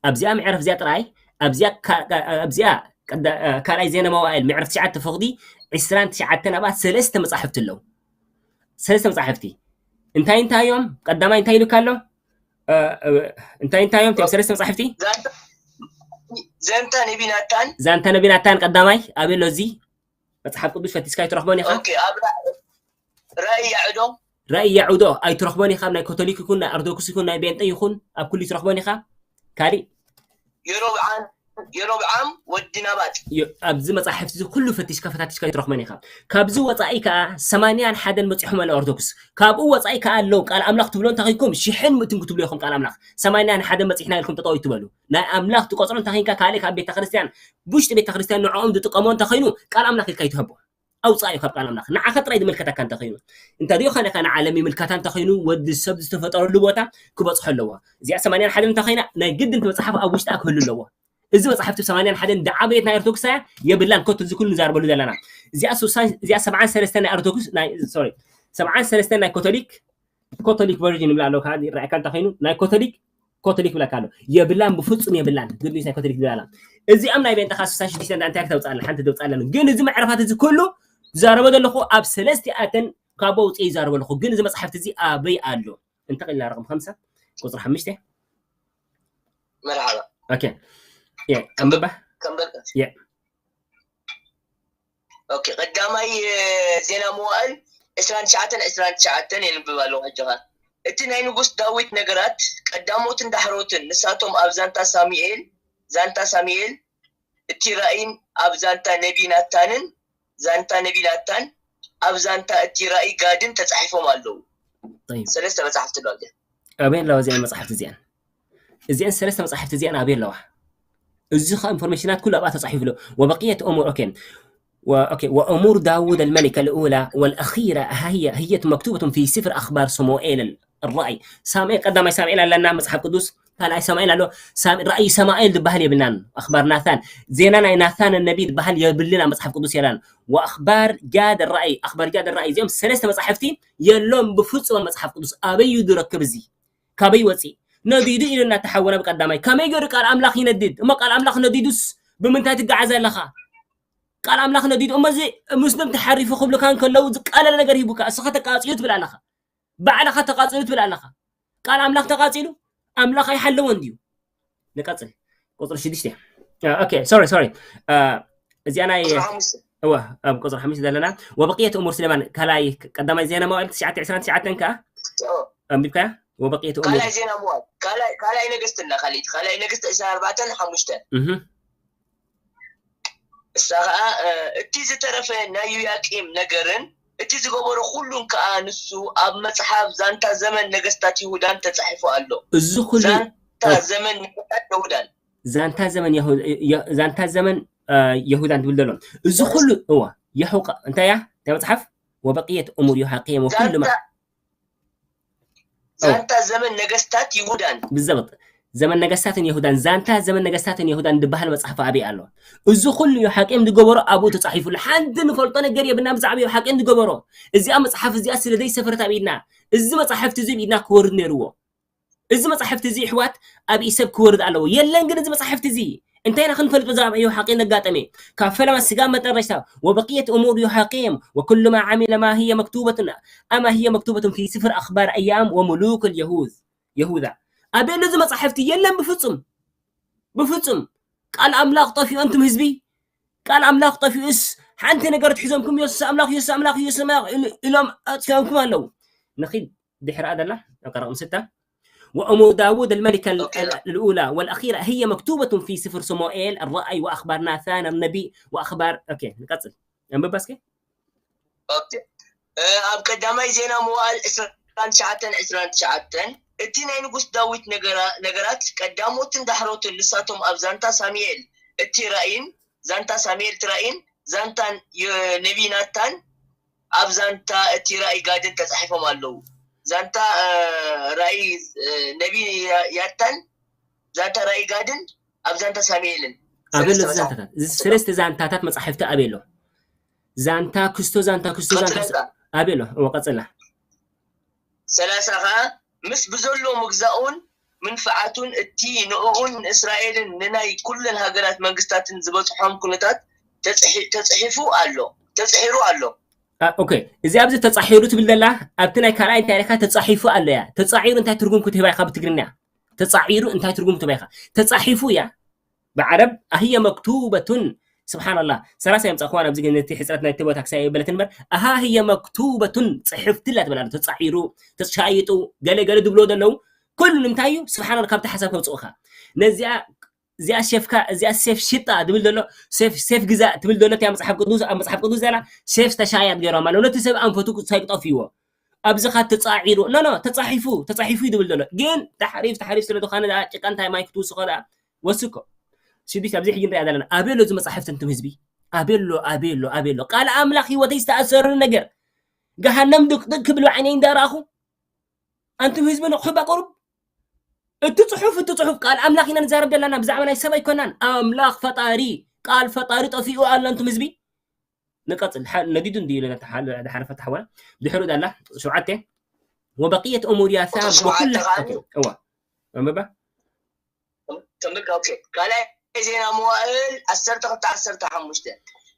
ኣብዚኣ ምዕራፍ እዚኣ ጥራይ፣ ኣብዚኣ ካ-፣ ኣብዚኣ ቀዳ-፣ ካልኣይ ዜና መዋእል ምዕራፍ ትሽዓተ ፈቕዲ ዕስራን ትሽዓተን ኣብኣ ሰለስተ መጻሕፍቲ ኣለዉ። ሰለስተ መጻሕፍቲ። እንታይ እንታይ እዮም? ቀዳማይ እንታይ ኢሉካ ኣሎ? እ፣ እ፣ እንታይ እንታይ እዮም እቶም ሰለስተ መጻሕፍቲ? ዛንታ፣ ዛንታ ነቢ ናታን። ዛንታ ነቢ ናታን ቀዳማይ ኣበይ ኣሎ እዚ? መጽሓፍ ቅዱስ ፈቲስካ ኣይትረኽቦን ኢኻ? ኦኬ፣ ኣብ ራ-፣ ራእይ የዕዶ። ራእይ የዕዶ ኣይትረኽቦን ኢኻ። ኣብ ናይ ካቶሊክ ይኹን፣ ናይ ኦርቶዶክስ ይኹን፣ ናይ ቤንጠ ይኹን፣ ኣብ ኩሉ ኣይትረኽቦን ኢኻ። ካሊእ? የሮብዓም፣ የሮብዓም ወዲ ናባጥ። ዮ-፣ ኣብዚ መጻሕፍቲ እዚ ኩሉ ፈቲሽካ ፈታቲሽካ ኣይትረኽቦን ኢኻ። ካብዚ ወጻኢ ከኣ ሰማንያን ሓደን በጺሖም ኣለ ኦርቶዶክስ። ካብኡ ወጻኢ ከኣ ኣለዉ። ቃል ኣምላኽ ትብሎ እንተኺንኩም ሽሕን ምእትን ክትብሉ ኢኹም ቃል ኣምላኽ። ሰማንያን ሓደን በጺሕና ኢልኩም ጠጠው ኣይትበሉ። ናይ ኣምላኽ ትቆጽሮ እንተኺንካ ካልእ ካብ ቤተ ክርስቲያን፣ ብውሽጢ ቤተ ክርስቲያን ንዕኦም ዝጥቀሞ እንተኾይኑ ቃል ኣምላኽ ኢልካ ኣይትህቦ። ኣውጻእ እዩ ካብ ቃል ኣምላኽ። ንዓኻ ጥራይ ዝምልከተካ እንተኾይኑ። እንተዘይኾነ ከኣ ንዓለም ይምልከታ እንተኾይኑ፣ ወዲ ሰብ ዝተፈጠረሉ ቦታ ክበጽሖ ኣለዎ። እዚኣ ሰማንያን ሓደን እንተኾይና፣ ናይ ግድን እቲ መጽሓፍ ኣብ ውሽጣ ክህሉ ኣለዎ። እዚ መጽሓፍቲ ሰማንያን ሓደን ዝዓበየት ናይ ኦርቶዶክስ እያ፣ የብላን። ኮት እዚ ኩሉ ንዛረበሉ ዘለና። እዚኣ ሱሳን፣ እዚኣ ሰብዓን ሰለስተን ናይ ኦርቶዶክስ፣ ናይ፣ ሶሪ፣ ሰብዓን ሰለስተን ናይ ኮቶሊክ ኮቶሊክ ቨርዥን ይብላ ኣለዉ። ከዓ ይረኣየካ እንተኸይኑ ናይ ኮቶሊክ ኮቶሊክ ይብለካ ኣሎ። የብላን፣ ብፍጹም የብላን። ግድ ናይ ኮቶሊክ ይብላ ኣላ። እዚኦም ናይ ቤንጠኻ ስሳ ሽዱሽተ እንታይ እንታይ ክተውፅኣለን ሓንቲ ተውፅኣለን። ግን እዚ መዕረፋት እዚ ኩሉ ዝዛረቦ ዘለኹ ኣብ ሰለስቲኣተን ካብ ውፅእ ይዛረቦ ኣለኹ። ግን እዚ መፅሓፍቲ እዚ ኣበይ ኣሎ? እንተቕልና ረቕም ሓምሳ ቁፅሪ ሓሙሽተ መርሓባ ኦኬ የ ኣንብባ ከንበል የ ኦኬ ቀዳማይ እ፣ ዜና መዋእል ዕስራን ትሽዓተን ዕስራን ትሽዓተን የንብብ ኣለኹ ሕጂ ኸ እቲ ናይ ንጉስ ዳዊት ነገራት ቀዳሞትን ዳሕሮትን ንሳቶም ኣብ ዛንታ ሳሙኤል ዛንታ ሳሙኤል እቲ ራእይን ኣብ ዛንታ ነቢ ናታንን ዛንታ ነቢ ናታን ኣብ ዛንታ እቲ ራእይ ጋድን ተጻሒፎም ኣለዉ طيب ሰለስተ መጻሕፍቲ ኣሎ ኣብዚኣ ኣበይ ኣለዋ እዚኣን መፅሓፍቲ እዚኣን እዚኣን ሰለስተ መፅሓፍቲ እዚኣን ኣበይ ኣለዋ እዚ ኸ ኢንፎርሜሽናት ኩሉ ኣብኣ ተፃሒፉ ኣሎ ወበቅየት እሙር ኦኬ و- أوكي، وأمور داود الملك الأولى والأخيرة هي هي مكتوبة في سفر أخبار صموئيل الرأي. ሳሙኤል ቀዳማይ ሳሙኤል ኣለና መፅሓፍ ቅዱስ ካልኣይ ሳሙኤል ኣሎ ሳም- ራእይ ሳሙኤል ዝበሃል የብልናን ኣኽባር ናታን ዜና ናይ ናታን ነቢ ዝበሃል የብልን ኣብ መፅሓፍ ቅዱስ የላን ወኣኽባር ጋድ ራእይ ኣኽባር ጋድ ራእይ እዚኦም ሰለስተ መፅሓፍቲ የሎም ብፍፁም ኣብ መፅሓፍ ቅዱስ ኣበይ እዩ ዝረክብ እዚ ካበይ ወፂ ነዲዱ ኢሉ እናተሓወረ ብቀዳማይ ከመይ ገይሩ ቃል ኣምላኽ ይነድድ እሞ ቃል ኣምላኽ ነዲዱስ ብምንታይ ትገዓዝ ኣለኻ ቃል ኣምላኽ ነዲዱ እሞ እዚ ሙስሊም ተሓሪፉ ክብሉካ እንከለዉ ዝቃለለ ነገር ሂቡካ እስኻ ተቃፅዩ ትብል ኣለኻ ባዕልኻ ተቃፅዩ ትብል ኣለኻ ቃል ኣምላኽ ተቃፂሉ ኣምላኽ ኣይሓለወን ድዩ ንቀፅል ቁፅሪ ሽዱሽተ ኦኬ ሶሪ ሶሪ እዚኣ ናይ ቁፅሪ ሓሙሽተ እወ ኣብ ቁፅሪ ሓሙሽተ ዘለና ወበቅየት እሙር ስሌማን ካልኣይ ቀዳማይ ዜና መዋእል ትሽዓተ ዕስራን ትሽዓተን ከዓ ኣንቢብካያ ወበቅየት እሙር ካልኣይ ዜና መዋእል ካልኣይ ካልኣይ ነገስት እና ካልኣይ ካልኣይ ነገስት ዕስራን ኣርባዕተን ሓሙሽተን እህ እሳ ከዓ እ፣ እቲ ዝተረፈ ናይ ዮያቂም ነገርን እቲ ዝገበሮ ኩሉን ከዓ ንሱ ኣብ መፅሓፍ ዛንታ ዘመን ነገስታት ይሁዳን ተፃሒፉ ኣሎ እዚ ኩሉ ዛንታ ዘመን ነገስታት ይሁዳን ዛንታ ዘመን የሁ- የ- ዛንታ ዘመን እ፣ የሁዳን ትብል ዘሎ እዚ ኩሉ እወ የሑቃ እንታይ እያ እንታይ መፅሓፍ ወበቅየት እሙር ዮሃቂም ወኩሉ ማ ዛንታ ዛንታ ዘመን ነገስታት ይሁዳን ብዘበጥ ዘመን ነገስታትን የሁዳን ዛንታ ዘመን ነገስታትን የሁዳን ዝበሃል መፅሓፍ ኣበይ ኣሎ እዚ ኩሉ ዮሓቄም ዝገበሮ ኣብኡ ተፃሒፉሉ ሓንቲ ንፈልጦ ነገር የብና ብዛዕባ ዮሓቄም ዝገበሮ እዚኣ መፅሓፍ እዚኣ ስለ ዘይሰፈረት ኣብ ኢድና እዚ መፅሓፍቲ እዚ ብኢድና ክወርድ ነይርዎ እዚ መፅሓፍቲ እዚ ይሕዋት ኣብ ኢሰብ ክወርድ ኣለዎ የለን ግን እዚ መፅሓፍቲ እዚ እንታይ ኢና ክንፈልጥ ብዛዕባ ዮሓቄም ነጋጠመ ካብ ፈለማ ስጋ መጠረሽታ ወበቅየት እሙር ዮሓቄም ወኩሉ ማ ዓሚለ ማ ህየ መክቱበትን ኣማ ህየ መክቱበትን ፊ ስፍር ኣኽባር ኣያም ወሙሉክ ልየሁዝ የሁዳ ኣበይ ኣሎ እዚ መፅሓፍቲ የለን ብፍፁም ብፍፁም ቃል ኣምላኽ ጠፊኡ እንቱም ህዝቢ ቃል ኣምላኽ ጠፊኡስ ሓንቲ ነገር ትሒዞምኩም የሱስ ኣምላኽ የሱስ ኣምላኽ የሱስ ኣምላኽ ኢሉ- ኢሎም ኣጥፊኦምኩም ኣለዉ ንኺድ ድሕራ ደላ ኣብ ቀረቕ ምስታ وأمور داود الملكة ال- أوكي. الأولى والأخيرة هي مكتوبة في سفر صموئيل الرأي وأخبار ناثان النبي وأخبار أوكي نقصل أنبب بس ኦኬ። እ፣ ኣብ ቀዳማይ ዜና መዋእል ዕስራን ትሽዓተን ዕስራን ትሽዓተን እቲ ናይ ንጉስ ዳዊት ነገራ- ነገራት ቀዳሞትን ዳሕሮትን ንሳቶም ኣብ ዛንታ ሳሙኤል እቲ ራእይን ዛንታ ሳሙኤል እቲ ራእይን ዛንታን የ- ነቢ ናታን ኣብ ዛንታ እቲ ራእይ ጋድን ተፃሒፎም ኣለዉ ዛንታ እ፣ ራእይ እ፣ ነቢ ያ- ያታን ዛንታ ራእይ ጋድን ኣብ ዛንታ ሳሙኤልን ኣበሎ ሰለስተ መጽሓፍ። ዛንታታት እዚ ሰለስተ ዛንታታት መፃሕፍቲ ኣበሎ ዛንታ ክስቶ ዛንታ ክስቶ ዛንታ ቀጥለካ ኣበሎ እወ ቀፅላ ሰላሳ ከዓ ምስ ብዘሎ ምግዛኡን ምንፍዓቱን እቲ ንእኡን ንእስራኤልን ንናይ ኩለን ሃገራት መንግስታትን ዝበፅሖም ኩነታት ተፅሒ- ተፅሒፉ ኣሎ ተፅሒሩ ኣሎ ኦኬ እዚ ኣብዚ ተፃሒሩ ትብል ዘላ ኣብቲ ናይ ካልኣይ እንታይ ኢልካ ተፃሒፉ ኣሎ እያ ተፃዒሩ እንታይ ትርጉም ክትህባ ኢካ ብትግርኛ ተፃዒሩ እንታይ ትርጉም ክትህባ ኢካ ተፃሒፉ እያ ብዓረብ ኣህየ መክቱበቱን ስብሓንላ ሰላሳ የምፃእኩዋ ናብዚ ግን እቲ ሕፅረት ናይ ቦታ ክሳይ የበለት እምበር ኣሃ ህየ መክቱበቱን ፅሕፍቲ ላ ትበላ ተፃዒሩ ተሻይጡ ገለ ገለ ዝብሎ ዘለዉ ኩሉ ንምንታይ እዩ ስብሓን ካብቲ ሓሳብ ከውፅኡካ ነዚኣ እዚኣ ሴፍካ እዚኣ ሴፍ ሽጣ ትብል ዘሎ ሴፍ ሴፍ ግዛ ትብል ዘሎ እቲኣ መፅሓፍ ቅዱስ ኣብ መፅሓፍ ቅዱስ ዘላ ሴፍ ተሻያጥ ገይሮም ኣለዉ ነቲ ሰብ ኣንፈቱ ሳይቅጠፍዎ ኣብዚ ካ ተፃዒሩ ኖ ኖ ተፃሒፉ ተፃሒፉ እዩ ዝብል ዘሎ ግን ተሓሪፍ ተሓሪፍ ስለ ዝኾነ ዳ ጭቃ እንታይ ማይ ክትውስኮ ዳ ወስኮ ስዱስ ኣብዚ ሕጂ ንሪኣ ዘለና ኣበሎ እዚ መፅሓፍቲ እንቱም ህዝቢ ኣበሎ ኣበሎ ኣበሎ ቃል ኣምላኽ ህይወተይ ዝተኣሰረሉ ነገር ገሃነም ድቅድቅ ክብል ዓይነይ እንዳረኣኹ ኣንቱም ህዝቢ ንቑሑ ባቆሩብ እቲ ፅሑፍ እቲ ፅሑፍ ቃል ኣምላኽ ኢና ንዛረብ ዘለና ብዛዕባ ናይ ሰብ ኣይኮናን ኣምላኽ ፈጣሪ ቃል ፈጣሪ ጠፊኡ ኣሎ ኣንቱም ህዝቢ ንቀፅል። ሓ-፣ ነዲዱ እንዲ ኢለ ነታ ሓ-፣ ዝሓለፈት ሓዋ። ድሕሩ ዳላ ሸውዓተ። وبقية أمور ياثان ቁፅሪ ሸውዓተ وكل ከዓኒ እዋ። ኣንብባ። ትንብልካ፣ ኦኬ። ካልኣይ ዜና መዋእል ዓሰርተ ክልተ ዓሰርተ ሓሙሽተ።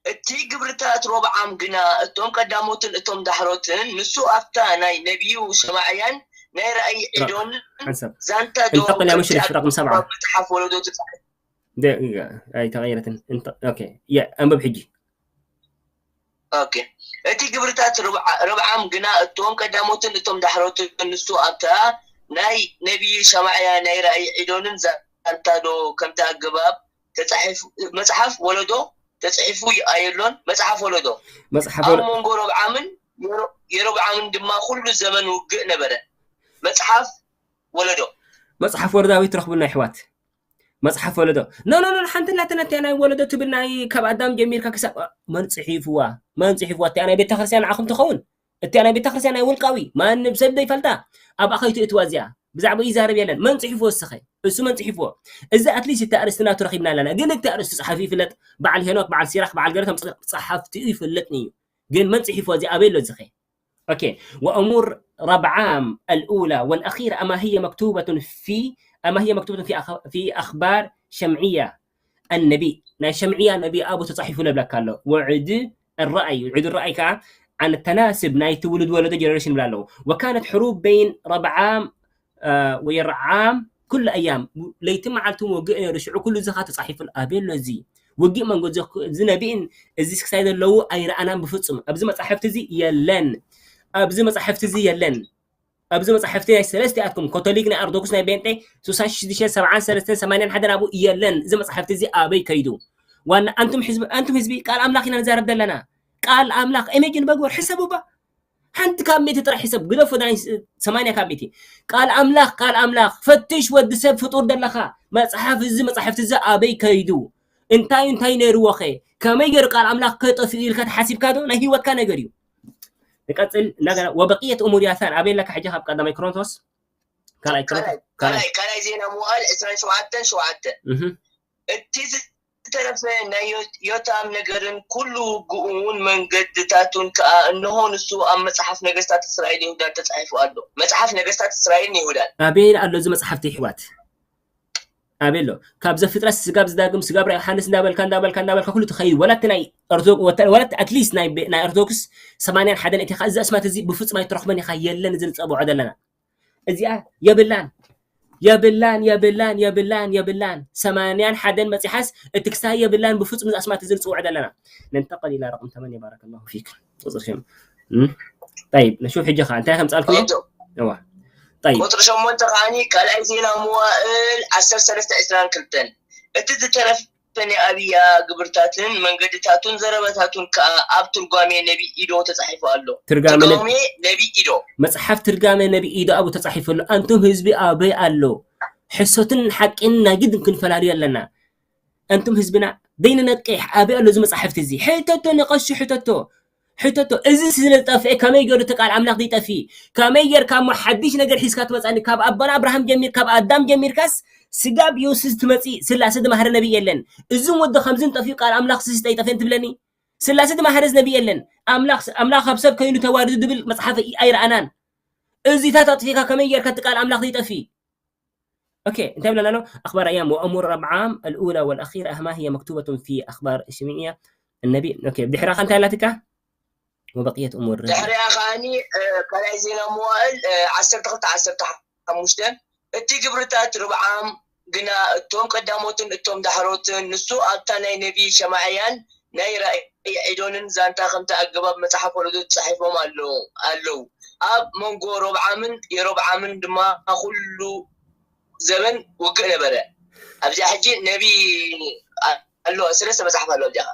እቲ ግብርታት ሮብዓም ግና እቶም ቀዳሞትን እቶም ዳሕሮትን ንሱ ኣብታ ናይ ነቢዩ ሸማዕያን ናይ ራእይ ዒዶን ሓንሳብ። ዛንታ ዶ እንተቕል ያ ከምቲ ሙሽሪፍ ኣብ ረቕም ሰብዓ። መጽሓፍ ወለዶ ተጻሒፉ? ደ-፣ ኣይተቐየረትን። እንተ-፣ ኦኬ። የ-፣ ኣንብብ ሕጂ። ኦኬ። እቲ ግብርታት ርብዓ-፣ ርብዓም ግና እቶም ቀዳሞትን እቶም ዳሕሮትን ንሱ ኣብታ ናይ ነቢይ ሸማዕያ ናይ ራእይ ዒዶንን ዛንታ ዶ ከምቲ ኣገባብ ተጻሒፉ፣ መጽሓፍ ወለዶ ተጽሒፉ ኣየሎን? መጽሓፍ ወለዶ። መጽሓፍ ኣብ ወለ- መንጎ ሮብዓምን የሮ-፣ የሮብዓምን ድማ ኩሉ ዘመን ውግእ ነበረ። መጽሓፍ ወለዶ። መጽሓፍ ወለዶ ኣበይ ትረኽቡና ኣሕዋት? መጽሓፍ ወለዶ። ኖ፣ ኖ፣ ኖ፣ ሓንቲ ናተን እቲኣ ናይ ወለዶ ትብል ናይ ካብ ኣዳም ጀሚርካ ክሳብ፣ መን ጽሒፍዋ? መን ጽሒፍዋ? እቲኣ ናይ ቤተክርስትያን ንዓኹም ትኸውን? እቲኣ ናይ ቤተክርስትያን ናይ ውልቃዊ፣ ማንም ሰብ ዘይፈልጣ፣ ኣብኣ ከይትእትዋ እዚኣ። ብዛዕባኡ ይዛረብ የለን። መን ጽሒፍዎ እስኸ? እሱ መን ጽሒፍዎ? እዚ ኣትሊስት እቲ ኣርእስቲ ናቱ ረኺብና ኣለና። ግን እቲ ኣርእስቲ ጸሓፊ ይፍለጥ። በዓል ሄኖክ፣ በዓል ሲራክ፣ በዓል ገለ ከም ጸ-፣ ጸሓፍቲኡ ይፍለጥኒ እዩ። ግን መን ጽሒፍዎ? እዚ ኣበይ ኣሎ እዚ ኸ? ኦኬ። وأمور ربعام الأولى والأخيرة أما هي مكتوبة في، أما هي مكتوبة في أخ-، في أخبار شمعية النبي. ናይ ሸምዕያ ነቢ ኣብኡ ተጻሒፉ ነብለካ ኣሎ። وعد الرأي، وعد الرأي ከዓ عن التناسب ናይ ትውልድ ወለዶ ጀነሬሽን ይብላ ኣለዉ። وكانت حروب بين ربعام፣ አ፣ ويرعام كل أيام። ለይቲ መዓልቲ ውግእ ነይሩ። ሽዑ ኩሉ እዚ ኸዓ ተጻሒፉ ኣሎ። ኣበይ ኣሎ እዚ? ውግእ መንጎ እዚ፣ እዚ ነቢን እዚ ክሳይ ዘለዉ ኣይረኣናን ብፍጹም። ኣብዚ መጻሕፍቲ እዚ የለን። ኣብዚ መጻሕፍቲ እዚ የለን። ኣብዚ መጻሕፍቲ ናይ ሰለስቲኣትኩም፣ ኮቶሊክ፣ ናይ ኣርቶዶክስ፣ ናይ ቤንጤ፣ ስሳ ሽዱሽተ፣ ሰብዓን ሰለስተን፣ ሰማንያን ሓደን ኣብኡ የለን። እዚ መጻሕፍቲ እዚ ኣበይ ከይዱ? ዋና ኣንቱም ህዝቢ፣ ኣንቱም ህዝቢ ቃል ኣምላኽ ኢና ንዛረብ ዘለና። ቃል ኣምላኽ፣ ኢሜጅን በግበር፣ ሕሰቡ እባ። ሓንቲ ካብ ሚእቲ ጥራሕ ሕሰብ፣ ግደፎ ናይ ሰማንያ ካብ ሚእቲ። ቃል ኣምላኽ፣ ቃል ኣምላኽ፣ ፈትሽ ወዲ ሰብ ፍጡር ደለኻ። መጽሓፍ እዚ፣ መጽሓፍቲ እዚ ኣበይ ከይዱ? እንታይ፣ እንታይ ነይርዎ ኸ? ከመይ ገይሩ ቃል ኣምላኽ ከጠፍኡ ኢልካ ተሓሲብካ ዶ? ናይ ህይወትካ ነገር እዩ። ንቀጽል፣ እንደገና፣ وبقية أمور ياثان ኣበይ ኣለካ ሕጂ ካብ ቀዳማይ ኮሮንቶስ? ካልኣይ ካልኣይ፣ ኮሮንቶስ? ካልኣይ። ካልኣይ፣ ካልኣይ ዜና መዋእል ዕስራን ሸውዓተን ሸውዓተ። እህ። እቲ ዝተረፈ ናይ ዮ-፣ ዮታም ነገርን ኩሉ ውግኡን መንገድታቱን ከኣ፣ እንሆ፣ ንሱ ኣብ መጽሓፍ ነገስታት እስራኤልን ይሁዳን ተጻሒፉ ኣሎ። መጽሓፍ ነገስታት እስራኤልን ይሁዳን። ኣበይ ኣሎ እዚ መጽሓፍቲ፣ ኣሕዋት? ኣበይ ኣሎ? ካብ ዘፍጥረት፣ ስጋብ ዘዳግም፣ ስጋብ ራእይ ዮሃንስ እንዳበልካ፣ እንዳበልካ፣ እንዳበልካ ኩሉ ትኸይድ። ወላ እቲ ናይ ኦርቶ-፣ ወተ-፣ ወላ እቲ ኣትሊስት ናይ ቤ-፣ ናይ ኦርቶዶክስ ሰማንያን ሓደን እቲኻ፣ እዚ ኣስማት እዚ ብፍጹም ኣይትረኽቦን ኢኻ፣ የለን፣ እዚ ንጸብዖ ዘለና። እዚኣ የብላን። የብላን፣ የብላን፣ የብላን፣ የብላን። ሰማንያን ሓደን መጺሓስ እቲ ክሳይ የብላን፣ ብፍጹም እዚ ኣስማት እዚ ንጽውዖ ዘለና። ننتقل إلى رقم ثمانية، بارك الله فيك. ቁጽሪ ሸም-፣ እም? ጠይብ፣ ነሹፍ ሕጂ ኸዓ እንታይ ከምጻልኩም? ኦኬ። እዋ። ጠይብ። ቁጽሪ ሸሞንተ ከዓኒ ካልኣይ ዜና መዋእል ዓሰርተ ሰለስተ ዕስራን ክልተን። እቲ ዝተረፈ ናይ ኣብያ ግብርታትን መንገድታቱን ዘረባታቱን ከኣ ኣብ ትርጓሜ ነቢ ኢዶ ተጻሒፉ ኣሎ። ትርጓሜ ነቢ ትርጓሜ ነቢ ኢዶ። መጽሓፍ ትርጓሜ ነቢ ኢዶ ኣብኡ ተጻሒፉ ኣሎ። ኣንቱም ህዝቢ ኣበይ ኣሎ? ሕሶትን ሓቂን ናይ ግድን ክንፈላልዮ ኣለና። ኣንቱም ህዝብና ደይንነቅሕ፣ ኣበይ ኣሎ እዚ መጻሕፍቲ እዚ? ሕተቶ፣ ንቐሺ ሕተቶ። ሕተቶ፣ እዚ ስለ ዝጠፍኤ ከመይ ገይሩ እቲ ቃል ኣምላኽ ዘይጠፍእ? ከመይ ጌርካ እሞ ሓድሽ ነገር ሒዝካ ትመጻኒ? ካብ ኣቦና ኣብርሃም ጀሚር-፣ ካብ ኣዳም ጀሚርካስ ስጋብ ዮሱስ ትመጽእ፣ ስላሴ ዝመሃረ ነቢይ የለን። እዝን ወዲ ከምዝን ጠፊኡ ቃል ኣምላኽ ስስ ኣይጠፍእን ትብለኒ? ስላሴ ዝመሃረስ ነቢይ የለን። ኣምላኽ፣ ኣምላኽ ኣብ ሰብ ከይኑ ተዋሪዱ ዝብል መጽሓፍ ኣይ-፣ ኣይረኣናን። እዚታት ኣጥፊእካ ከመይ ጌርካ እቲ ቃል ኣምላኽ ዘይጠፍእ? ኦኬ፣ እንታይ ብለና ኣሎ? أخبار أيام وأمور ربعام الأولى والأخيرة أما هي مكتوبة في أخبار شمعية النبي. ኦኬ፣ ድሕራ ከ እንታይ ኣላትካ? وبقية أمور ድሕሪኣ ከዓኒ፣ እ፣ ካልኣይ ዜና መዋእል፣ እ፣ ዓሰርተ ክልተ ዓሰርተ ሓሙሽተ፣ እቲ ግብርታት ርብዓም ግና እቶም ቀዳሞትን እቶም ዳሕሮትን ንሱ ኣብታ ናይ ነቢ ሸማዕያን ናይ ራእይ ዒዶንን ዛንታ ከምቲ ኣገባብ መጽሓፍ ወለዶ ተጻሒፎም ኣለዉ፣ ኣለዉ። ኣብ መንጎ ሮብዓምን የሮብዓምን ድማ ኩሉ ዘበን ውግእ ነበረ። ኣብዚኣ ሕጂ ነቢ ኣሎ፣ ሰለስተ መጽሓፍ ኣሎ ኣብዚኣ።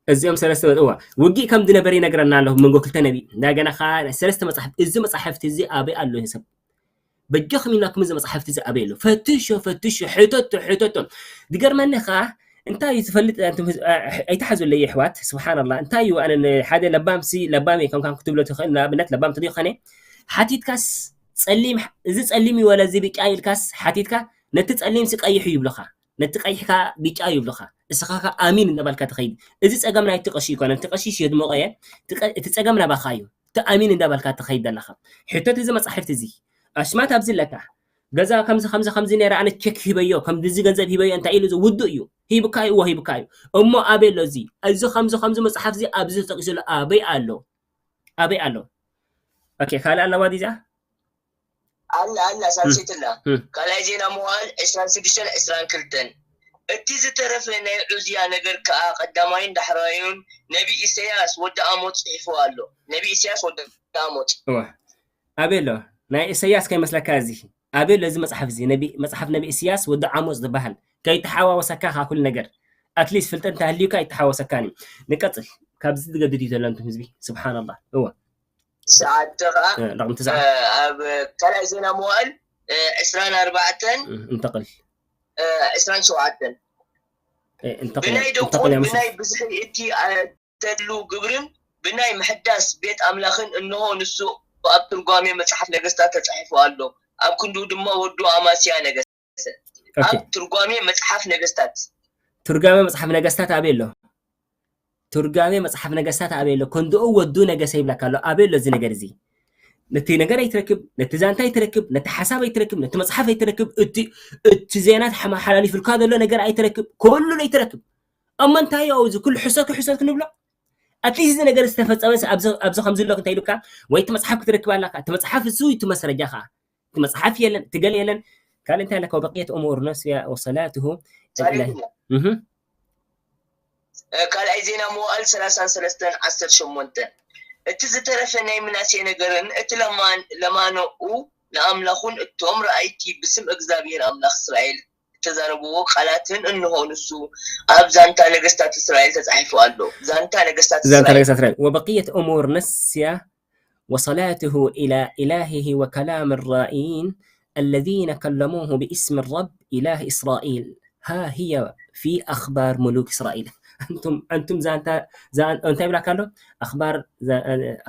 እዚኦም ሰለስተ መጽ-፣ እዋ፣ ውግእ ከም ዝነበረ ይነግረና ኣለኹ፣ መንጎ ክልተ ነቢ። እንደገና ኸዓ ሰለስተ መጻሕፍቲ፣ እዚ መጻሕፍቲ እዚ ኣበይ ኣሎ ይህሰብ? በጃኹም ኢልናኩም እዚ መጻሕፍቲ እዚ ኣበይ ኣሎ? ፈትሾ፣ ፈትሾ፣ ሕተቶ፣ ሕተቶ። ዝገርመኒ ኸዓ፣ እንታይ እዩ ትፈልጥ፣ ኣንቱም ህዝ-፣ ኣ-፣ ኣይትሓዙለይ የሕዋት፣ ስብሓንላህ። እንታይ እዩ፣ ኣነ ንሓደ ለባም ሲ፣ ለባም እየ፣ ከም፣ ከም ክትብሎ ትኽእል፣ ንኣብነት ለባም ተደይኮነ፣ ሓቲትካስ ጸሊም፣ እዚ ጸሊም እዩ ወላ እዚ ብጫ ኢልካስ ሓቲትካ፣ ነቲ ጸሊም ሲ ቀይሕ እዩ ይብሉኻ። ነቲ ቀይሕ ከኣ ቢጫ ይብሉኻ። እስኻ ከኣ ኣሚን እንዳበልካ ትኸይድ። እዚ ጸገም ናይቲ ቀሺ ኣይኮነን። እቲ ቀሺ የድምቖ እየ። እቲ ቀ-፣ እቲ ጸገም ናባኻ እዩ። እቲ ኣሚን እንዳበልካ ትኸይድ ዘለኻ። ሕቶት እዚ መጻሕፍቲ እዚ ኣሽማት ኣብዚ ኣለካ። ገዛ ከምዚ፣ ከምዚ፣ ከምዚ ነይረ፣ ኣነ ቸክ ሂበዮ፣ ከምዚ ገንዘብ ሂበዮ እንታይ ኢሉ እዚ ውዱእ እዩ። ሂብካ እዩ፣ እዎ ሂብካ እዩ። እሞ ኣበይ ኣሎ እዚ? እዚ ከምዚ፣ ከምዚ መጽሓፍ እዚ ኣብዚ ተጠቂሱ ኣሎ። ኣበይ ኣሎ? ኣበይ ኣሎ? ኦኬ፣ ካልእ ኣለዋ ዲዛ? ኣላ፣ ኣላ፣ ሳልሰይቲ ኣላ። እም። ካልኣይ ዜና መዋዕል ዕስራን ሽዱሽተን፣ ዕስራን ክልተን። እቲ ዝተረፈ ናይ ዑዝያ ነገር ከኣ ቀዳማይን ዳሕራዩን ነቢ ኢሳያስ ወዲ ኣሞጽ ጽሒፍዎ ኣሎ። ነቢ ኢሳያስ ወዲ ኣሞጽ። እወ። ኣበይ ኣሎ? ናይ ኢሳያስ ከይመስለካ እዚ። ኣበይ ኣሎ እዚ መጽሓፍ እዚ? ነቢ-፣ መጽሓፍ ነቢ ኢሳያስ ወዲ ኣሞጽ ዝበሃል። ከይተሓዋወሰካ ከኣ ኩሉ ነገር። ኣትሊስት ፍልጠት እንተሃልዩካ ኣይተሓወሰካን እዩ። ንቀጽል። ካብዚ ዝገድድ እዩ ዘሎ እንትን ህዝቢ። ስብሓንላህ። እወ። ሰዓት ከኣ፣ እ፣ ረቕሚ ትስዓት። እ፣ ኣብ ካልኣይ ዜና መዋእል፣ እ፣ ዕስራን ኣርባዕተን፣ እ፣ እንተቕል። እ፣ ዕስራን ሸውዓተን። እ፣ እንተቕል፣ ብናይ ደቁን እንተቕል ያምሽት። ብናይ ብዝሒ እቲ፣ እ፣ ተድሉ ግብርን ብናይ ምሕዳስ ቤት ኣምላኽን፣ እንሆ ንሱ ኣብ ትርጓሜ መጽሓፍ ነገስታት ተጻሒፉ ኣሎ። ኣብ ክንድኡ ድማ ወዱ ኣማስያ ነገሰ። ኦኬ። ኣብ ትርጓሜ መጽሓፍ ነገስታት። ትርጓሜ መጽሓፍ ነገስታት ኣበይ ኣሎ? ትርጓሜ መጽሓፍ ነገስታት ኣበይ ኣሎ? ክንድኡ ወዱ ነገሰ ይብለካ ኣሎ። ኣበይ ኣሎ እዚ ነገር እዚ? ነቲ ነገር ኣይትረክብ፣ ነቲ ዛንታ ኣይትረክብ፣ ነቲ ሓሳብ ኣይትረክብ፣ ነቲ መጽሓፍ ኣይትረክብ። እቲ፣ እቲ ዜና ተሓመሓላሊፉልካ ዘሎ ነገር ኣይትረክብ። ኩሉ ኣይትረክብ። እሞ እንታይ እዩ እዚ? ኩሉ ሕሰት ክሕሰት ክንብሎ? ኣትሊስት እዚ ነገር ዝተፈጸመ ኣብዚ፣ ኣብዚ ከምዚ ኣሎ እንታይ ኢሉካ? ወይ እቲ መጽሓፍ ክትረክብ ኣለካ። እቲ መጽሓፍ እሱ እዩ እቲ መስረጃ ከኣ። እቲ መጽሓፍ የለን፣ እቲ ገለ የለን። ካልእ እንታይ ኣለካ? ወበቅየት እሙር ነስያ ወሰላትሁ ጻድቅ ኢላሂ። እሞ። እህ። እ፣ ካልኣይ ዜና መዋእል ሰላሳን ሰለስተን ዓሰርተ ሸሞንተ። እቲ ዝተረፈ ናይ ምናሴ ነገርን እቲ ለማን-፣ ለማኖኡ ንኣምላኹን እቶም ረኣይቲ ብስም እግዚኣብሔር ኣምላኽ እስራኤል እተዛረብዎ ቃላትን እንሆ ንሱ ኣብ ዛንታ ነገስታት እስራኤል ተጻሒፉ ኣሎ። ዛንታ ነገስታት ዛንታ እስራኤል። ነገስታት እስራኤል። وبقية أمور نسيا وصلاته إلى إلهه وكلام الرائين الذين كلموه باسم الرب إله إسرائيل. ها هي في أخبار ملوك إسرائيل. ኣንቱም፣ ኣንቱም ዛንታ፣ ዛን-፣ እንታይ ይብላካ ኣሎ? ኣኽባር ዘ-፣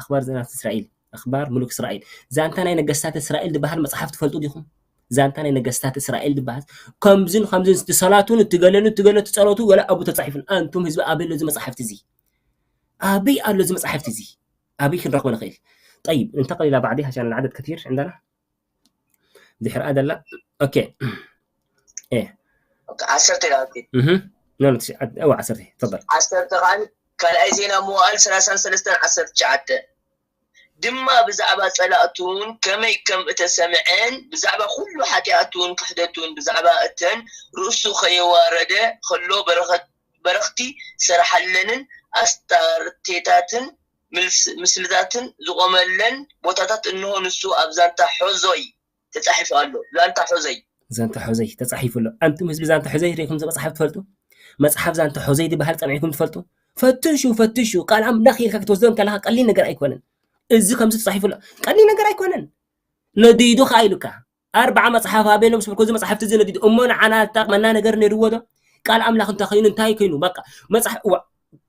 ኣኽባር ዘናት እስራኤል፣ ኣኽባር ሙሉክ እስራኤል። ዛንታ ናይ ነገስታት እስራኤል ዝበሃል መጽሓፍ ትፈልጡ ዲኹም? ዛንታ ናይ ነገስታት እስራኤል ዝበሃል ከምዝን ከምዝን፣ እቲ ሰላቱን፣ እቲ ገለሉን፣ እቲ ገለ፣ እቲ ጸሎቱ፣ ወላ ኣብኡ ተጻሒፉን። ኣንቱም ህዝቢ ኣበይ ኣሎ እዚ መጽሓፍቲ እዚ? ኣበይ ኣሎ እዚ መጽሓፍቲ እዚ? ኣበይ ክንረኽቦ ንኽእል? ጠይብ፣ እንተቕል ኢላ ባዕዲ፣ ዓሻን ልዓደድ ከቲር ዕንደና። ድሕር ኣደላ። ኦኬ። ኤ። ኦኬ፣ ዓሰርተ ኢላ፣ ኦኬ። እህ። ኖ፣ ኖ፣ ትሽዓተ፣ እዋ፣ ዓሰርተ፣ ተፈል። ዓሰርተ ከኣ ካልኣይ ዜና መዋእል ሰላሳን ሰለስተን ዓሰርተ ትሽዓተ። ድማ ብዛዕባ ጸላእቱን ከመይ ከም እተሰምዐን ብዛዕባ ኩሉ ሓጢኣቱን ክሕደቱን ብዛዕባ እተን ርእሱ ከየዋረደ ከሎ በረኸት-፣ በረኽቲ ዝሰርሓለንን ኣስታርቴታትን ምልስ-፣ ምስልታትን ዝቖመለን ቦታታት እንሆ ንሱ ኣብ ዛንታ ሖዞይ ተጻሒፉ ኣሎ። ዛንታ ሖዘይ። ዛንታ ሖዘይ ተጻሒፉ ኣሎ። ኣንቱም ህዝቢ ዛንታ ሖዘይ ርኢኹም እዚ መጽሓፍ ትፈልጡ? መጽሓፍ ዛንታ ሖዘይ ዝበሃል ጸሚዕኩም ትፈልጡ? ፈትሹ፣ ፈትሹ። ቃል ኣምላኽ ኢልካ ክትወስዶ እንከለኻ ቀሊል ነገር ኣይኮነን። እዚ ከምዚ ተጻሒፉ ኣሎ። ቀሊል ነገር ኣይኮነን። ነዲዱ ኸኣ ኢሉካ። ኣርብዓ መጽሓፍ ኣበሎም ስብርኩ እዚ መጽሓፍቲ እዚ ነዲዱ። እሞ ንዓና ዝጠቕመና ነገር ነይርዎ ዶ? ቃል ኣምላኽ እንታይ ኮይኑ፣ እንታይ ኮይኑ? በቃ መጽሓፍ፣ እዋ፣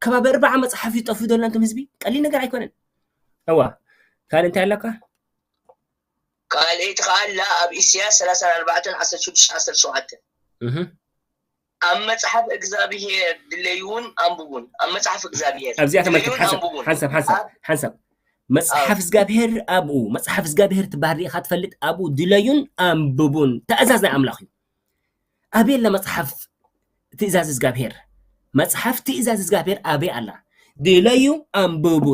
ከባቢ ኣርብዓ መጽሓፍ እዩ ጠፊኡ ዘሎ ኣንቱም ህዝቢ። ቀሊል ነገር ኣይኮነን። እዋ፣ ካልእ እንታይ ኣለካ? ካልኣይቲ ከኣ ኣላ ኣብ ኢሳያስ ሰላሳን ኣርባዕተን ዓሰርተ ሽዱሽተ ዓሰርተ ሸውዓተ። እህ። ኣብ መጽሓፍ እግዚኣብሔር ድለዩን ኣንብቡን። ኣብ መጽሓፍ እግዚኣብሔር ኣብዚኣ ተመልከት፣ ድለዩን ሓንሳብ፣ ኣንብቡን። ሓንሳብ፣ ሓንሳብ፣ ኣብ ሓንሳብ። መጽሓፍ ኣዎ። እግዚኣብሔር ኣብኡ፣ መጽሓፍ እግዚኣብሔር ትበሃል ርኢኻ ትፈልጥ? ኣብኡ ድለዩን ኣንብቡን። ትእዛዝ ናይ ኣምላኽ እዩ። ኣበይ ኣላ መጽሓፍ ትእዛዝ እግዚኣብሔር? መጽሓፍ ትእዛዝ እግዚኣብሔር ኣበይ ኣላ? ድለዩ ኣንብቡ።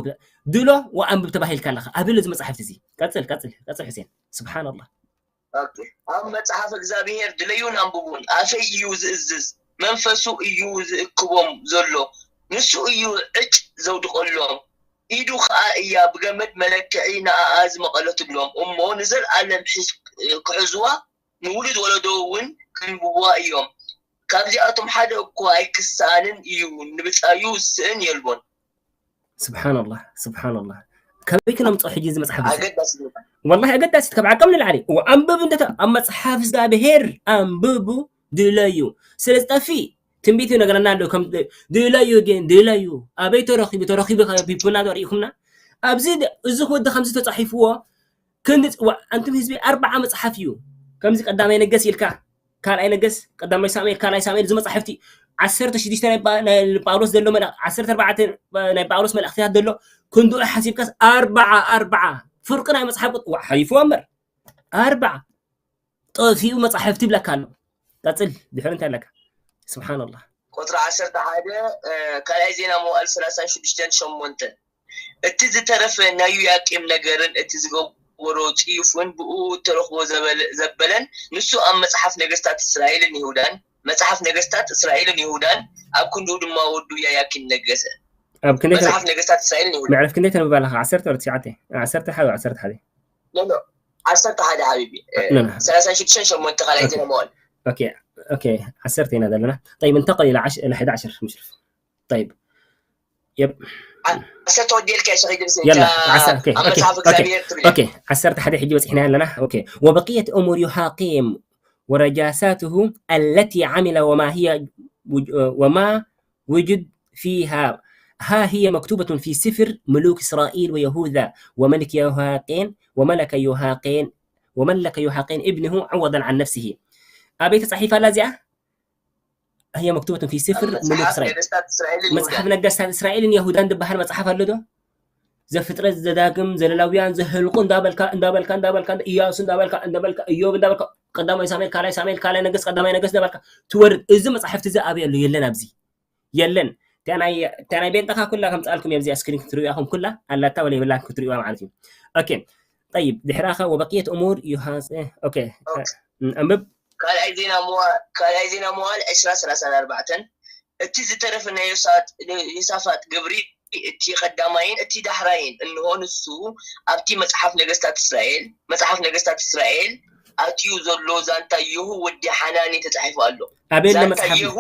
ድሎ ወኣንብብ ተባሂልካ ኣለኻ። ኣበይ ኣሎ እዚ መጽሓፍቲ እዚ? ቀጽል፣ ቀጽል፣ ቀጽል ሑሴን። ስብሓንላህ። ኦኬ። ኣብ መጽሓፍ እግዚኣብሔር ድለዩን ኣንብቡን። ኣፈይ እዩ ዝእዝዝ፣ መንፈሱ እዩ ዝእክቦም ዘሎ። ንሱ እዩ ዕጭ ዘውድቐሎም። ኢዱ ኸኣ እያ ብገመድ መለክዒ ንኣኣ ዝመቐለትሎም። እሞ ንዘለኣለም ሒዝ-፣ ክሕዝዋ ንውሉድ ወለዶ እውን ከንብብዋ እዮም። ካብዚኣቶም ሓደ እኳ ኣይክስኣንን እዩ፣ ንብጻዩ ዝስእን የልቦን። ስብሓንላህ፣ ስብሓንላህ። ካበይ ክነምጽኦ ሕጂ እዚ መጽሓፍ እዚ? ኣገዳሲ እዩ። ወላሂ ኣገዳሲ፣ ካብ ዓቀም ንላዕሊ። እዋ፣ ኣንብብ እንተ-፣ ኣብ መጽሓፍ እግዚኣብሔር ኣንብቡ፣ ድለዩ። ስለ ዝጠፍእ ትንቢት ይነግረና ኣሎ። ከም ድለዩ ግን፣ ድለዩ። ኣበይ ተረኺቡ? ተረኺቡ ከ ቢብና ዶ ርኢኹምና? ኣብዚ ድ-፣ እዚ ወዲ ከምዚ ተጻሒፍዎ፣ ክንዲ ጽ-፣ ዋ-፣ ኣንቱም ህዝቢ ኣርብዓ መጽሓፍ እዩ። ከምዚ ቀዳማይ ነገስ ኢልካ፣ ካልኣይ ነገስ፣ ቀዳማይ ሳሙኤል፣ ካልኣይ ሳሙኤል፣ እዚ መጻሕፍቲ ዓሰርተ ሽዱሽተ ናይ ጳ-፣ ናይ ጳውሎስ ዘሎ መልእኽ-፣ ዓሰርተ ኣርባዕተ ናይ ጳውሎስ መልእኽትታት ዘሎ ክንድኡ ሓሲብካስ ኣርባዓ፣ ኣርባዓ ፍርቂ ናይ መጽሓፍ ቅዱስ፣ ዋ፣ ሓሊፍዋ እምበር። ኣርባዓ ጠፊኡ መጻሕፍቲ ይብለካ ኣሎ። ቀጽል፣ ድሕሪ እንታይ ኣለካ? ስብሓንላህ። ቁጽሪ ዓሰርተ ሓደ፣ እ፣ ካልኣይ ዜና መዋዕል ሰላሳን ሽዱሽተን ሸሞንተን። እቲ ዝተረፈ ናይ ዮያቂም ነገርን እቲ ዝገበሮ ጽዩፍን ብኡ እተረኽቦ ዘበለ-፣ ዘበለን ንሱ ኣብ መጽሓፍ ነገስታት እስራኤልን ይሁዳን፣ መጽሓፍ ነገስታት እስራኤልን ይሁዳን፣ ኣብ ክንድኡ ድማ ወዱ ዮያኪን ነገሰ። ኣብ ክንደይ ተነ-፣ መጽሓፍ ነገስታት እስራኤልን ይሁዳን። መዕረፍ ክንደይ ተንብባ ኣለኻ? ዓሰርተ ወይ ትሽዓተ? ዓሰርተ ሓደ፣ ዓሰርተ ሓደ። ኖ፣ ኖ፣ ዓሰርተ ሓደ ሓቢቢ። እ፣ ኖ፣ ኖ። ሰላሳን ሽዱሽተን ሸሞንተ ካልኣይ ኦኬ። ዜና መዋዕል። ኦኬ፣ ኦኬ፣ ዓሰርተ ኢና ዘለና። ጠይብ፣ እንተቐል ኢላ ዓሽ-፣ ኢላ ሓደ ዓሸር ምሽርፍ። ጠይብ። የብ። ዓ-፣ ዓሰርተ ወዲኤልካ ሸኺ ድምሲ የላ፣ እታ ዓሰርተ፣ ኦኬ፣ ኣብ ኦኬ፣ መጽሓፍ ኦኬ፣ እግዚኣብሔር ትብል። ኦኬ፣ ዓሰርተ ሓደ ሕጂ በጺሕና ኣለና። ኦኬ። وبقية أمور يهاقيم ورجاساته التي عمل وما هي وج-، وما وجد فيها، ها هي مكتوبة في سفر ملوك إسرائيل ويهوذا، وملك يهوياقين، وملك يهوياقين، وملك يهوياقين ابنه عوضا عن نفسه. ኣበይ ተጻሒፋ ኣላ እዚኣ? هي مكتوبة في سفر ملوك መጽሓፍ إسرائيل. ነገስታት እስራኤልን መጽሓፍ ይሁዳን። ነገስታት እስራኤልን ይሁዳን ዝበሃል መጽሓፍ ኣሎ ዶ? ዘፍጥረት፣ ዘዳግም፣ ዘለዋውያን፣ ዘህልቁ እንዳበልካ፣ እንዳበልካ፣ እንዳበልካ፣ ኢያሱ እንዳበልካ፣ እንዳበልካ፣ ኢዮብ እንዳበልካ፣ ቀዳማይ ሳሙኤል፣ ካልኣይ ሳሙኤል፣ ካልኣይ ነገስት፣ ቀዳማይ ነገስት እንዳበልካ ትወርድ። እዚ መጽሓፍቲ እዚ ኣበይ ኣሎ? የለን ኣብዚ። የለን። እታ ናይ፣ እታ ናይ ቤንጠኻ ኩላ ከምጽኣልኩም እየ፣ ኣብዚኣ ስክሪን ክትርእዩ ኢኹም ኩላ፣ ኣላታ ወላ የብላን ክትርእዩዋ ማለት እዩ። ኦኬ። ጠይብ፣ ድሕራኸ وبقية أمور يهاقيم، ኦኬ። ኦኬ። እም፣ ኣንብብ። ካልኣይ ዜና መዋ-፣ ካልኣይ ዜና መዋዕል ዕስራ ሰላሳን ኣርባዕተን። እቲ ዝተረፈ ናይ ዮሳት-፣ ዮሳፋጥ ግብሪ፣ እቲ ቀዳማይን እቲ ዳሕራይን፣ እንሆ ንሱ ኣብቲ መጽሓፍ ነገስታት እስራኤል፣ መጽሓፍ ነገስታት እስራኤል ኣትዩ ዘሎ ዛንታ የሁ ወዲ ሓናኒ ተጻሒፉ ኣሎ። ኣበይ ኣሎ ዛንታ መጽሓፍ? የሁ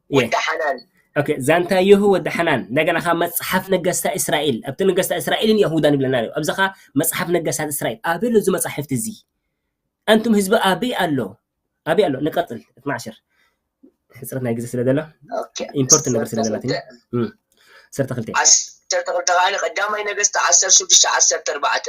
የ። ወዲ ሓናኒ። ኦኬ፣ ዛንታ የሁ ወዲ ሓናን። እንደገና ካብ መጽሓፍ ነገስታ እስራኤል፣ ኣብቲ ነገስታ እስራኤልን የሁዳን ይብለና ኣሎ። ኣብዚ ኸኣ መጽሓፍ ነገስታት እስራኤል። ኣበይ ኣሎ እዚ መጻሕፍቲ እዚ? ኣንቱም ህዝቢ ኣበይ ኣሎ? ኣበይ ኣሎ? ንቀጽል፣ እትማዕሸር። ሕጽረት ናይ ግዜ ስለ ዘሎ፣ ኦኬ። ኢምፖርት ነገር ስለ ዘላትኒ። እም። ዓሰርተ ክልተ። ዓሰርተ ክልተ ከኣ ቀዳማይ ነገስት ዓሰርተ ሽዱሽተ ዓሰርተ ኣርባዕተ።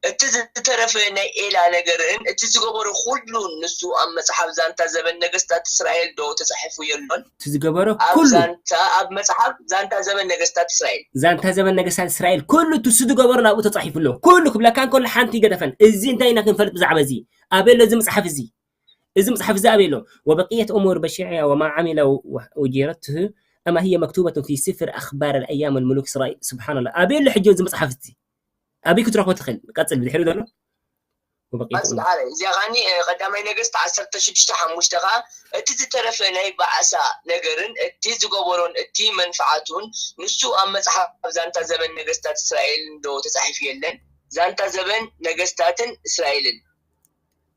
እቲ ዝተረፈ ናይ ኤላ ነገርን እቲ ዝገበሮ ኩሉን ንሱ ኣብ መጽሓፍ ዛንታ ዘበን ነገስታት እስራኤል ዶ ተጻሒፉ የሎን? እቲ ዝገበሮ ኣብ ኩሉ። ዛንታ፣ ኣብ መጽሓፍ ዛንታ ዘበን ነገስታት እስራኤል። ዛንታ ዘበን ነገስታት እስራኤል ኩሉ እቲ እሱ ዝገበሮ ናብኡ ተጻሒፉ ኣሎ። ኩሉ ክብለካ እንከሎ ሓንቲ ይገደፈን። እዚ እንታይ ኢና ክንፈልጥ ብዛዕባ እዚ? ኣበይ ኣሎ እዚ መጽሓፍ እዚ? እዚ መጽሓፍ እዚ ኣበይ ኣሎ? وبقية أمور بشعيا وما عمل و-، وجيرته أما هي مكتوبة في سفر أخبار الأيام والملوك إسرائيل. ስብሓንላህ። ኣበይ ኣሎ ሕጂ እዚ መጽሓፍ እዚ? ኣበይ ክትረኽቦ ትኽእል? ቀጽል፣ ብድሕሪኡ ዘሎ። وبقية ቀጽል፣ أمور። ሓደ። እዚኣ ኸኣኒ፣ እ፣ ቀዳማይ ነገስት ዓሰርተ ሽዱሽተ ሓሙሽተ ኸኣ፣ እቲ ዝተረፈ ናይ ባእሳ ነገርን እቲ ዝገበሮን እቲ መንፍዓቱን ንሱ ኣብ መጽሓፍ ዛንታ ዘበን ነገስታት እስራኤል እንዶ ተጻሒፉ የለን? ዛንታ ዘበን ነገስታትን እስራኤልን።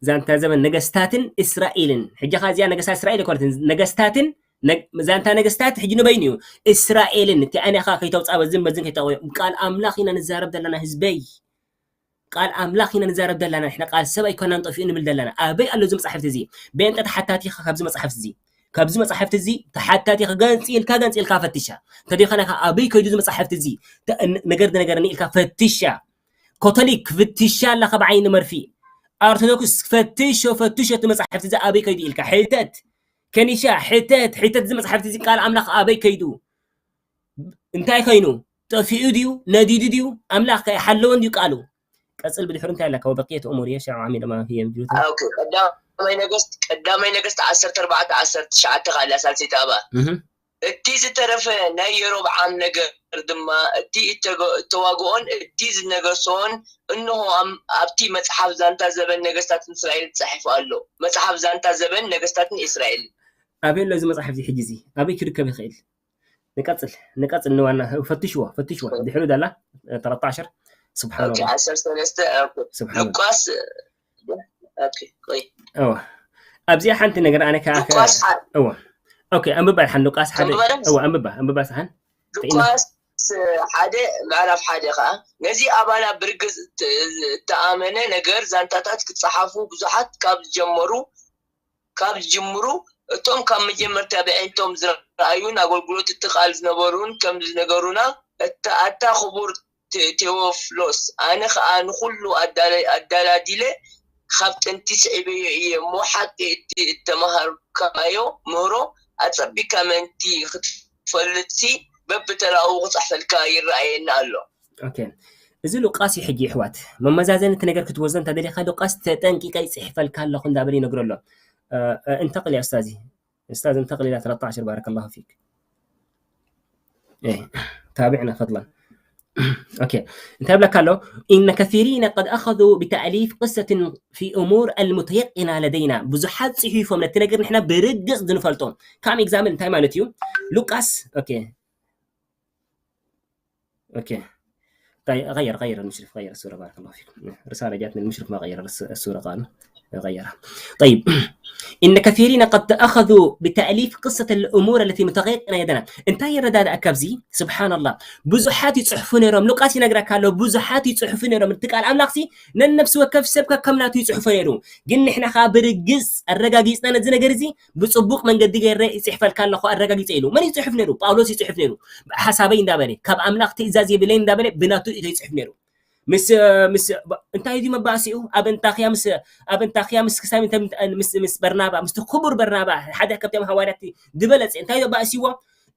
ዛንታ ዘበን ነገስታትን እስራኤልን። ሕጂ ኸኣ እዚኣ ነገስታት እስራኤል ኣይኮነትን። ነገስታትን፣ ነግ-፣ ዛንታ ነገስታት ሕጂ ንበይኑ እዩ። እስራኤልን፣ እቲ ኣነ ኸኣ ከይተውጽኣ በዝን በዝን ከይተውጽኣ፣ ቃል ኣምላኽ ኢና ንዛረብ ዘለና ህዝበይ። ቃል ኣምላኽ ኢና ንዛረብ ዘለና። ንሕና ቃል ሰብ ኣይኮናን ጠፊኡ ንብል ዘለና። ኣበይ ኣሎ እዚ መጻሕፍቲ እዚ? ቤንጠ ተሓታቲ ኢኻ ካብዚ መጻሕፍቲ እዚ። ካብዚ መጻሕፍቲ እዚ ተሓታቲ ኢኻ። ገንጺልካ፣ ገንጺልካ ፈትሻ። እንተደይኮነ ኸኣ ኣበይ ከይዱ እዚ መጻሕፍቲ እዚ? ተ-፣ ን-፣ ነገር ድነገረኒ ኢልካ ፈትሻ። ኮቶሊክ ፍትሻ ኣለኻ ብዓይኒ መርፍእ። ኣርቶዶክስ ፈትሾ፣ ፈትሾ እቲ መጻሕፍቲ እዚ ኣበይ ከይዱ ኢልካ ሕተት። ከኒሻ ሕተት፣ ሕተት እዚ መጻሕፍቲ እዚ ቃል ኣምላኽ ኣበይ ከይዱ? እንታይ ኮይኑ? ጠፊኡ ድዩ? ነዲዱ ድዩ? ኣምላኽ ከ ኣይሓለወን ድዩ ቃሉ? ቀጽል፣ ብድሕሩ እንታይ ኣለካ? وبقية أمور يشع عمل ما هي مكتوبة. ኦኬ፣ ቀዳማይ ነገስት፣ ቀዳማይ ነገስት ዓሰርተ ኣርባዕተ ዓሰርተ ትሽዓተ ካላ ሳልሰይቲ ኣባ። እህ። እቲ ዝተረፈ ናይ የሮብዓም ነገር ድማ፣ እቲ እተገ-፣ እተዋግኦን እቲ ዝነገሶን፣ እንሆ፣ ኣም-፣ ኣብቲ መጽሓፍ ዛንታ ዘበን ነገስታትን እስራኤል ተጻሒፉ ኣሎ። መጽሓፍ ዛንታ ዘበን ነገስታትን እስራኤል። ኣበይ ኣሎ እዚ መጽሓፍ እዚ ሕጂ እዚ? ኣበይ ክርከብ ይኽእል? ንቀጽል፣ ንቀጽል፣ ንዋና፣ ፈትሽዎ፣ ፈትሽዎ። ድሕሪኡ ደላ፣ ተለተ ዓሸር። ስብሓን ኦኬ፣ ኣላህ። ዓሰርተ ሰለስተ፣ ኦኬ። ስብሓን ኣላህ። ሉቃስ፣ ኦኬ፣ ቆይ። እወ። ኣብዚኣ ሓንቲ ነገር ኣነ ከኣ ከ-፣ ሉቃስ ሓደ። እወ። ኦኬ፣ ኣንብባ ደሓን ሉቃስ ሓደ። ኣንብባ ደሓን? እወ፣ ኣንብባ፣ ኣንብባ ሰሓን። ሉቃስ ሓደ ምዕራፍ ሓደ ከኣ፣ ነዚ ኣባና ብርግጽ እት-፣ እተኣመነ ነገር ዛንታታት ክጸሓፉ ብዙሓት ካብ ዝጀመሩ ካብ ዝጅምሩ፣ እቶም ካብ መጀመርታ ብኣዒንቶም ዝረኣዩን ኣገልግሎት እቲ ቃል ዝነበሩን ከም ዝነገሩና፣ እታ፣ ኣታ ክቡር ቴ-፣ ቴዎፍሎስ፣ ኣነ ኸኣ ንኹሉ ኣዳለ-፣ ኣዳላዲለ ካብ ጥንቲ ስዒበዮ እየ እሞ ሓቂ እቲ እተምሃርካዮ ምህሮ ኣጸቢካ ምእንቲ ክትፈልጥሲ በብተራኡ ክጽሕፈልካ ይረኣየኒ ኣሎ። ኦኬ፣ እዚ ሉቃስ እዩ ሕጂ። ይሕዋት መመዛዘኒ እቲ ነገር ክትወስዶ እንተ ደሊኻ ሉቃስ ተጠንቂቀ ይጽሕፈልካ ኣለኹ እንዳበለ ይነግሮ ኣሎ። እንተቕል እያ ኡስታዚ፣ ኡስታዝ እንተቕል ኢላ ثلاثة عشر بارك الله فيك. ታብዕና ፈድላን። ኦኬ፣ እንታይ ብለካ ኣሎ? إن كثيرين قد أخذوا بتأليف قصة في أمور المتيقنة لدينا። ብዙሓት ጽሒፎም ነቲ ነገር ንሕና ብርግጽ ዝንፈልጦ። ከም example እንታይ ማለት እዩ? ሉቃስ ኦኬ ኦኬ، طيب، غير غير المشرف، غير الصورة، بارك الله فيكم. رسالة جاتني المشرف ما غير الصورة، قال غيرها. طيب، إن كثيرين قد أخذوا بتأليف قصة الأمور التي متيقنة لدينا. እንታይ ይረዳዳእ ካብዚ? ስብሓንላህ፣ ብዙሓት ይፅሕፉ ነይሮም። ሉቃስ ይነግረካ ኣሎ፣ ብዙሓት ይፅሕፉ ነይሮም። እቲ ቃል ኣምላኽሲ ነነብሲ ወከፍ ሰብ ከም ናቱ ይፅሕፎ ነይሩ። ግን ንሕና ከዓ ብርግፅ ኣረጋጊፅና ነዚ ነገር እዚ ብፅቡቕ መንገዲ ገይረ ይፅሕፈልካ ኣለኹ ኣረጋጊፀ ኢሉ። መን ይፅሕፍ ነይሩ? ጳውሎስ ይፅሕፍ ነይሩ። ሓሳበይ እንዳበለ፣ ካብ ኣምላኽ ትእዛዝ የብለይን እንዳበለ ብናቱ እዩ ይፅሕፍ ነይሩ። ምስ ምስ እንታይ እዩ መባእሲኡ? ኣብ እንጣኽያ ምስ ኣብ እንጣኽያ ምስ ክሳብ ምስ ምስ በርናባ፣ ምስቲ ክቡር በርናባ፣ ሓደ ካብቶም ሃዋርያት ዝበለፀ እንታይ እዩ ኣባእሲዎ?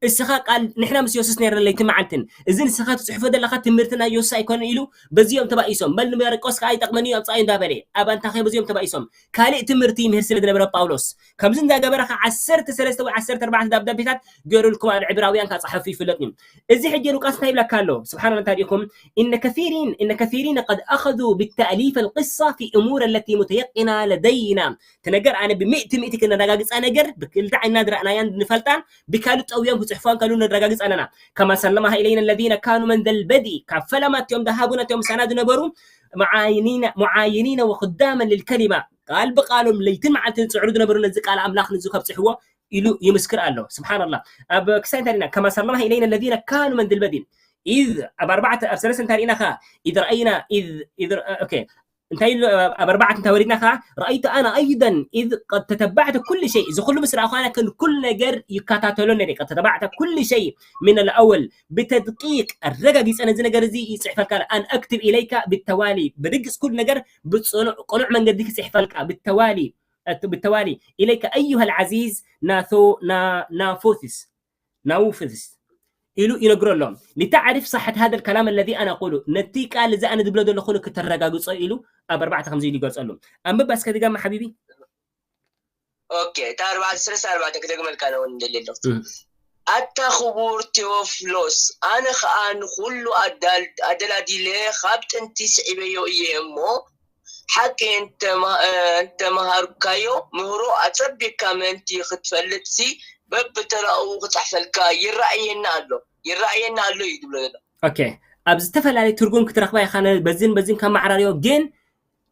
እስኻ ቃል ንሕና ምስ የሱስ ነርና ለይቲ መዓልትን፣ እዚ ንስኻ ትፅሕፎ ዘለኻ ትምህርቲ ናይ የሱስ ኣይኮነን ኢሉ በዚኦም ተባኢሶም። በል ንማርቆስ ከዓ ይጠቕመኒ እዩ ኣምፃኣዮ እንዳበለ ኣብ ኣንታኽያ በዚኦም ተባኢሶም። ካልእ ትምህርቲ ይምህር ስለ ዝነበረ ጳውሎስ ከምዚ እንዳገበረ ከዓ ዓሰርተ ሰለስተ ወይ ዓሰርተ ኣርባዕተ ደብዳቤታት ገይሩልኩም ኣብ ዕብራውያን ከዓ ፃሓፉ ይፍለጥ እዩ። እዚ ሕጂ ሉቃስ እንታይ ይብለካ ኣሎ? ስብሓን እንታይ ዲኹም? إن كثيرين إن كثيرين قد أخذوا بالتأليف القصة في أمور التي متيقنة لدينا። እቲ ነገር ኣነ ብሚእቲ ሚእቲ ክነረጋግፃ ነገር ብክልተ ዓይንና ዝረኣናያን ንፈልጣን ብካልእ ጠውዮም ክፅሕፎን ከሉ ንረጋግፅ ኣለና። كما سلمها إلينا الذين كانوا من ذا البدء፣ ካብ ፈለማ እቲኦም ዝሃቡና እቲኦም ምሳና ዝነበሩ معاينين معاينين وخداما للكلمة، ቃል ብቃሎም ለይትን መዓልትን ዝፅዕሩ ዝነበሩ ነዚ ቃል ኣምላኽ ንዚ ከብፅሕዎ ኢሉ ይምስክር ኣሎ። ስብሓንላህ። ኣብ ክሳይ እንታይ ዲና? كما سلمها إلينا الذين كانوا من ذا البدء إذ ኣብ ኣርባዕተ ኣብ ሰለስተ እንታይ ዲና ኸዓ إذ رأينا إذ إذ ر- ኦኬ እንታይ ኢሉ ኣብ ኣርባዕተ እንታይ ወሪድና ኸዓ رأيت أنا أيضا إذ قد تتبعت كل شيء، እዚ ኩሉ ምስ ረኣኹ ኣነ ከን ኩሉ ነገር ይከታተሎ ነይረ። قد تتبعت كل شيء من الأول بتدقيق፣ ኣረጋጊፀ ነዚ ነገር እዚ ይፅሕፈልካ أن أكتب إليك بالتوالي፣ ብርግፅ ኩሉ ነገር ብፅኑዕ ቅኑዕ መንገዲ ክፅሕፈልካ بالتوالي بالتوالي إليك أيها العزيز ناثو نا نافوثس ناوفثس ኢሉ ይነግሮ ኣሎ። لتعرف صحة هذا الكلام الذي أنا أقوله، ነቲ ቃል እዚ ኣነ ዝብሎ ዘለኹ ንክተረጋግጾ ኢሉ ኣብ ኣርባዕተ ከምዚ ኢሉ ይገልጸሉ። ኣንብብ እስከ ድጋሚ ሓቢቢ። ኦኬ፣ እታ ኣርባዕተ ሰለስተ ኣርባዕተ ክደግመልካ ነው እንደሌለው። ኣታ ክቡር ቴዎፍሎስ፣ ኣነ ኸኣ ንኹሉ ኣዳል- ኣደላዲለ ካብ ጥንቲ ስዒበዮ እየ እሞ፣ ሓቂ እንተማ- እ፣ እንተመሃርካዮ ምህሮ ኣጸቢቕካ ምእንቲ ክትፈልጥሲ፣ በብተራኡ ክጽሕፈልካ ይረኣየና ኣሎ፣ ይረኣየና ኣሎ እዩ ዝብሎ ዘሎ። ኦኬ፣ ኣብ ዝተፈላለዩ ትርጉም ክትረኽባ ኢኻ፣ ነ- በዝን በዝን ከመዓራርዮ፣ ግን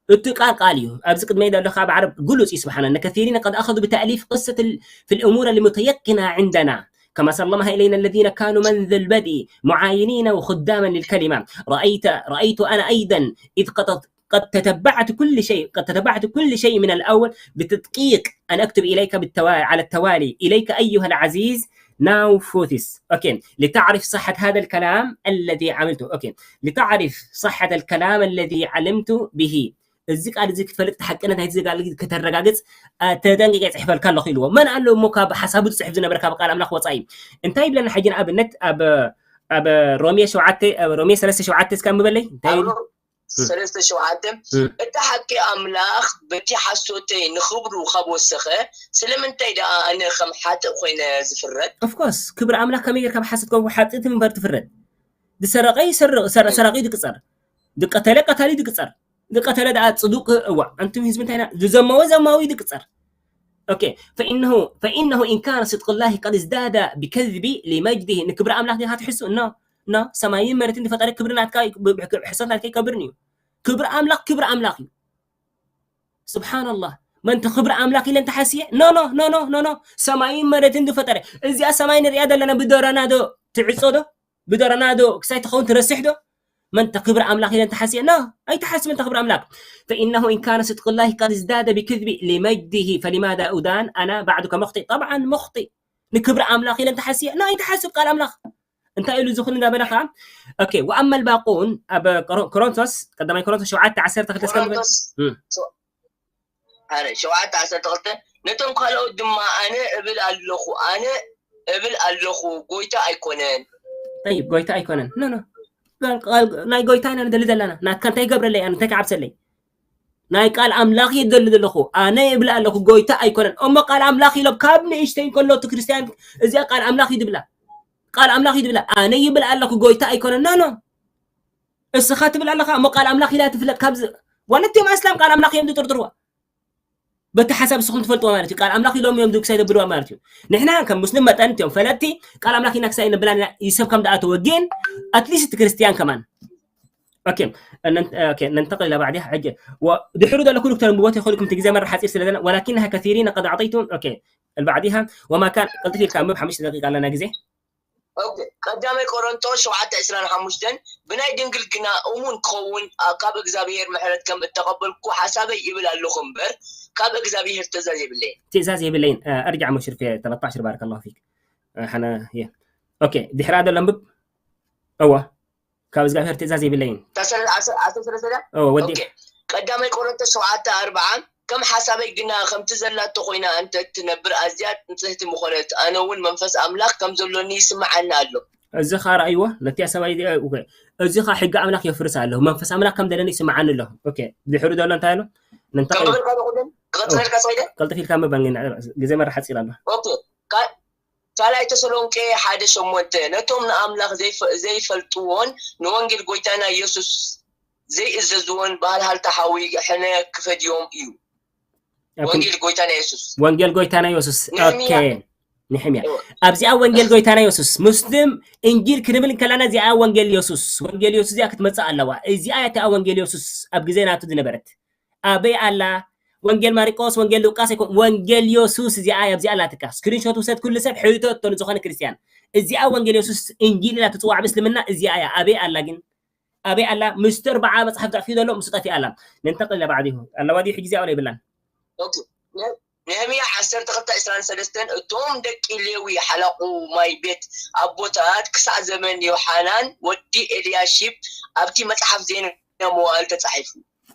እቲ ቃል ቃል እዩ። ኣብዚ ቅድመይ ዘሎ ካብ ዓረብ ግሉጽ እዩ። ስብሓና እነ ከሲሪነ ቀድ ኣኸዙ ብተእሊፍ ቅሰት ል- ፊ ልእሙር ልሙተየቅና ዕንደና ከማ ሰለመሃ ኢለይና ለዚነ ካኑ መን ዘልበድኢ ሙዓይኒነ ወኹዳመን ልልከሊማ ረአይተ ረአይቱ ኣነ ኣይደን ኢዝ ቀድ قد تتبعت كل شيء قد تتبعت كل شيء من الأول بتدقيق أن أكتب إليك بالتوا... على التوالي إليك أيها العزيز ناوفوثيس أوكي لتعرف صحة هذا الكلام الذي عملته أوكي لتعرف صحة الكلام الذي علمت به እዚ ቃል እዚ ክትፈልጥ እቲ ሓቅነት ናይቲ ቃል እዚ ከተረጋግፅ አ፣ ተጠንቂቀ ይፅሕፈልካ ኣለኹ ኢልዎ። መን ኣሎ እሞ ካብ ሓሳቡ ዝፅሕፍ ዝነበረ ካብ ቃል ኣምላኽ ወፃኢ? እንታይ ይብለና ሕጂ ንኣብነት ኣብ ኣብ ሮሜ ሸውዓተ ኣብ ሮሜ ሰለስተ ሸውዓተ እስከ ኣንብበለይ እንታይ ይብል? ሰለስተ ሸውዓተ እቲ ሓቂ ኣምላኽ በቲ ሓሶተይ ንኽብሩ ካብ ወሰኸ ስለምንታይ ደኣ ኣነ ከም ሓጥእ ኮይነ ዝፍረድ? ኦፍኮርስ ክብሪ ኣምላኽ ከመይ ጌርካ ብሓሶት ከም ሓጥእ ትምበር ትፍረድ? ዝሰረቀ ይሰርቅ ሰረ- ሰራቂ ድቅፀር ድቀተለ ቀታሊ ድቅፀር ድቀተለ ደኣ ፅዱቅ እዋ ኣንቱም ህዝቢ እንታይ ኢና ዝዘመወ ዘማዊ ድቅፀር ኦኬ ፈኢነሁ ፈኢነሁ ኢን ካነ ስድቅ ላሂ ቀድ እዝዳደ ብከዝቢ ሊመጅድሂ ንክብሪ ኣምላኽ ዲኻ ትሕሱ ኖ ኖ ሰማይን መሬትን ዝፈጠረ ክብሪ ናትካ ሕሶት ናትካ ይከብርን እዩ ክብሪ ኣምላኽ ክብሪ ኣምላኽ እዩ ስብሓንላህ መንቲ ክብሪ ኣምላኽ ኢለ እንተሓስየ ኖ ኖ ኖ ኖ ኖ ኖ ሰማይን መሬትን ዝፈጠረ እዚኣ ሰማይ ንሪኣ ዘለና ብደረና ዶ ትዕፆ ዶ ብደረና ዶ ክሳይ ትኸውን ትረስሕ ዶ መን ተክብር ኣምላኽ ኢለን ተሓስየ ና ኣይተሓስብ እንተ ክብር ኣምላክ فإنه إن كان صدق الله قد ازداد بكذبي لمجده فلماذا أدان أنا بعدك مخطئ طبعا مخطئ ንክብሪ ኣምላኽ ኢለን ተሓስየ ና ኣይተሓስብ ቃል ኣምላኽ እንታይ ኢሉ ዝኹን እንዳበለ ከዓ ኦኬ وأما الباقون ኣብ ቆሮ- ቆሮንቶስ ቀዳማይ ቆሮንቶስ ሸውዓተ ዓሰርተ ክልተ እስከ ንበል ቆሮንቶስ እም። ኣረ ሸውዓተ ዓሰርተ ክልተ ነቶም ካልኦት ድማ ኣነ እብል ኣለኹ ኣነ እብል ኣለኹ ጎይታ ኣይኮነን። ጠይብ ጎይታ ኣይኮነን ኖ ኖ ቃል ናይ ጎይታ ኢና ንደሊ ዘለና። ናትካ እንታይ ይገብረለይ? ኣነ እንታይ ክዓብሰለይ? ናይ ቃል ኣምላኽ እየ ዝደሊ ዘለኹ። ኣነ ይብል ኣለኹ ጎይታ ኣይኮነን። እሞ ቃል ኣምላኽ ኢሎም ካብ ንእሽተይ እንከሎ እቲ ክርስትያን እዚኣ ቃል ኣምላኽ እዩ ዝብላ። ቃል ኣምላኽ እዩ ዝብላ። ኣነ ይብል ኣለኹ ጎይታ ኣይኮነን። ኖ ኖ እስኻ ትብል ኣለኻ። እሞ ቃል ኣምላኽ ኢላ ትፍለጥ ካብዚ ዋነትዮም ኣስላም ቃል ኣምላኽ እዮም ዝጥርጥርዋ። በቲ ሓሳብ ንስኹም ትፈልጥዎ ማለት እዩ። ቃል ኣምላኽ ኢሎም እዮም ክሳይ ዘብልዋ ማለት እዩ። ንሕና ከም ሙስሊም መጠን እትዮም ፈለጥቲ ቃል ኣምላኽ ኢና ክሳይ ነብላ ኢና ይሰብ ከም ደኣ ተወጊን ኣትሊስት ክርስትያን ከማን ኦኬ ነንተቅል ኢላ ባዕዲሃ ሕጂ ድሕሩ ዘለኩ ዶክተር ንብቦት ይኸልኩም እቲ ግዜ መራ ሓፂር ስለ ዘለና ወላኪንሃ ከሲሪነ ቀድ ኣዕጠይቱ ኦኬ البعدها وما كان ቀልጥፍ ኢልካ ኣንብብ ሓሙሽተ ደቂቃ ኣለና ግዜ ኦኬ ቀዳማይ ቆሮንጦስ ሸውዓተ ዕስራን ሓሙሽተን ብናይ ድንግል ግና እሙን ክኸውን ካብ እግዚኣብሔር ምሕረት ከም እተቐበልኩ ሓሳበይ ይብል ኣለኹ እምበር ካብ እግዚኣብሔር ትእዛዝ የብለይን። ትእዛዝ የብለይን። ارجع مشرف ثلاثة عشر بارك الله فيك ሓነ ኦኬ ድሕራ ዘሎ ኣንብብ እዋ ካብ እግዚኣብሔር ትእዛዝ የብለይን። ወዲ ቀዳማይ ቆሮንቶስ ሸውዓተ ኣርብዓ ከም ሓሳበይ ግና ከምቲ ዘላቶ ኮይና እንተ እትነብር ኣዝያ ንጽህቲ ምኾነት፣ ኣነ እውን መንፈስ ኣምላኽ ከም ዘሎኒ ይስምዓኒ ኣሎ። እዚ ኸዓ ረኣይዎ ነቲ ሰብኣይ እዚ ኸዓ ሕጊ ኣምላኽ የፍርስ ኣሎ መንፈስ ኣምላኽ ከም ዘለኒ ይስምዓኒ ኣሎ። ድሕሩ ዘሎ እንታይ ኣሎ? ቀልጥፍ ኢልካ ምበ ግዜ መራ ሓፂር ኣሎ። ካልኣይ ተሰሎንቄ ሓደ ሸሞንተ ነቶም ንኣምላኽ ዘይፈልጥዎን ንወንጌል ጎይታና ኢየሱስ ዘይእዘዝዎን ብሃልሃልታ ሓዊ ሕነ ክፈድዮም እዩ። ወንጌል ጎይታና ኢየሱስ ወንጌል ጎይታና ኢየሱስ ኦኬ ንሕምያ ኣብዚኣ ወንጌል ጎይታና ኢየሱስ ሙስሊም እንጂል ክንብል እንከለና እዚኣ ወንጌል ኢየሱስ ወንጌል ኢየሱስ እዚኣ ክትመፅእ ኣለዋ። እዚኣ እቲኣ ወንጌል ኢየሱስ ኣብ ግዜ ናቱ ዝነበረት ኣበይ ኣላ? ወንጌል ማሪቆስ፣ ወንጌል ሉቃስ ኣይኮን፣ ወንጌል የሱስ እዚኣ እያ። ኣብዚኣ ኣላትካ ስክሪንሾት ውሰድ፣ ኩሉ ሰብ ሕተቶ ንዝኾነ ክርስትያን። እዚኣ ወንጌል የሱስ እንጂል ኢላ ትፅዋዕ ብእስልምና እዚኣ እያ። ኣበይ ኣላ ግን? ኣበይ ኣላ? ምስቲ ኣርባዓ መፅሓፍ ጠፊኡ ዘሎ ምስኡ ጠፊኣ ኣላ። ነንተቅል ኢላ ባዕዲሁ ኣለዋ ድዩ? ሕጂ እዚኣ ወላ የብላን። ነህምያ ዓሰርተ ክልተ ዕስራን ሰለስተን እቶም ደቂ ሌዊ ሓላቑ ማይ ቤት ኣቦታት ክሳዕ ዘመን ዮሓናን ወዲ ኤልያሺብ ኣብቲ መፅሓፍ ዜና መዋእል ተፃሒፉ።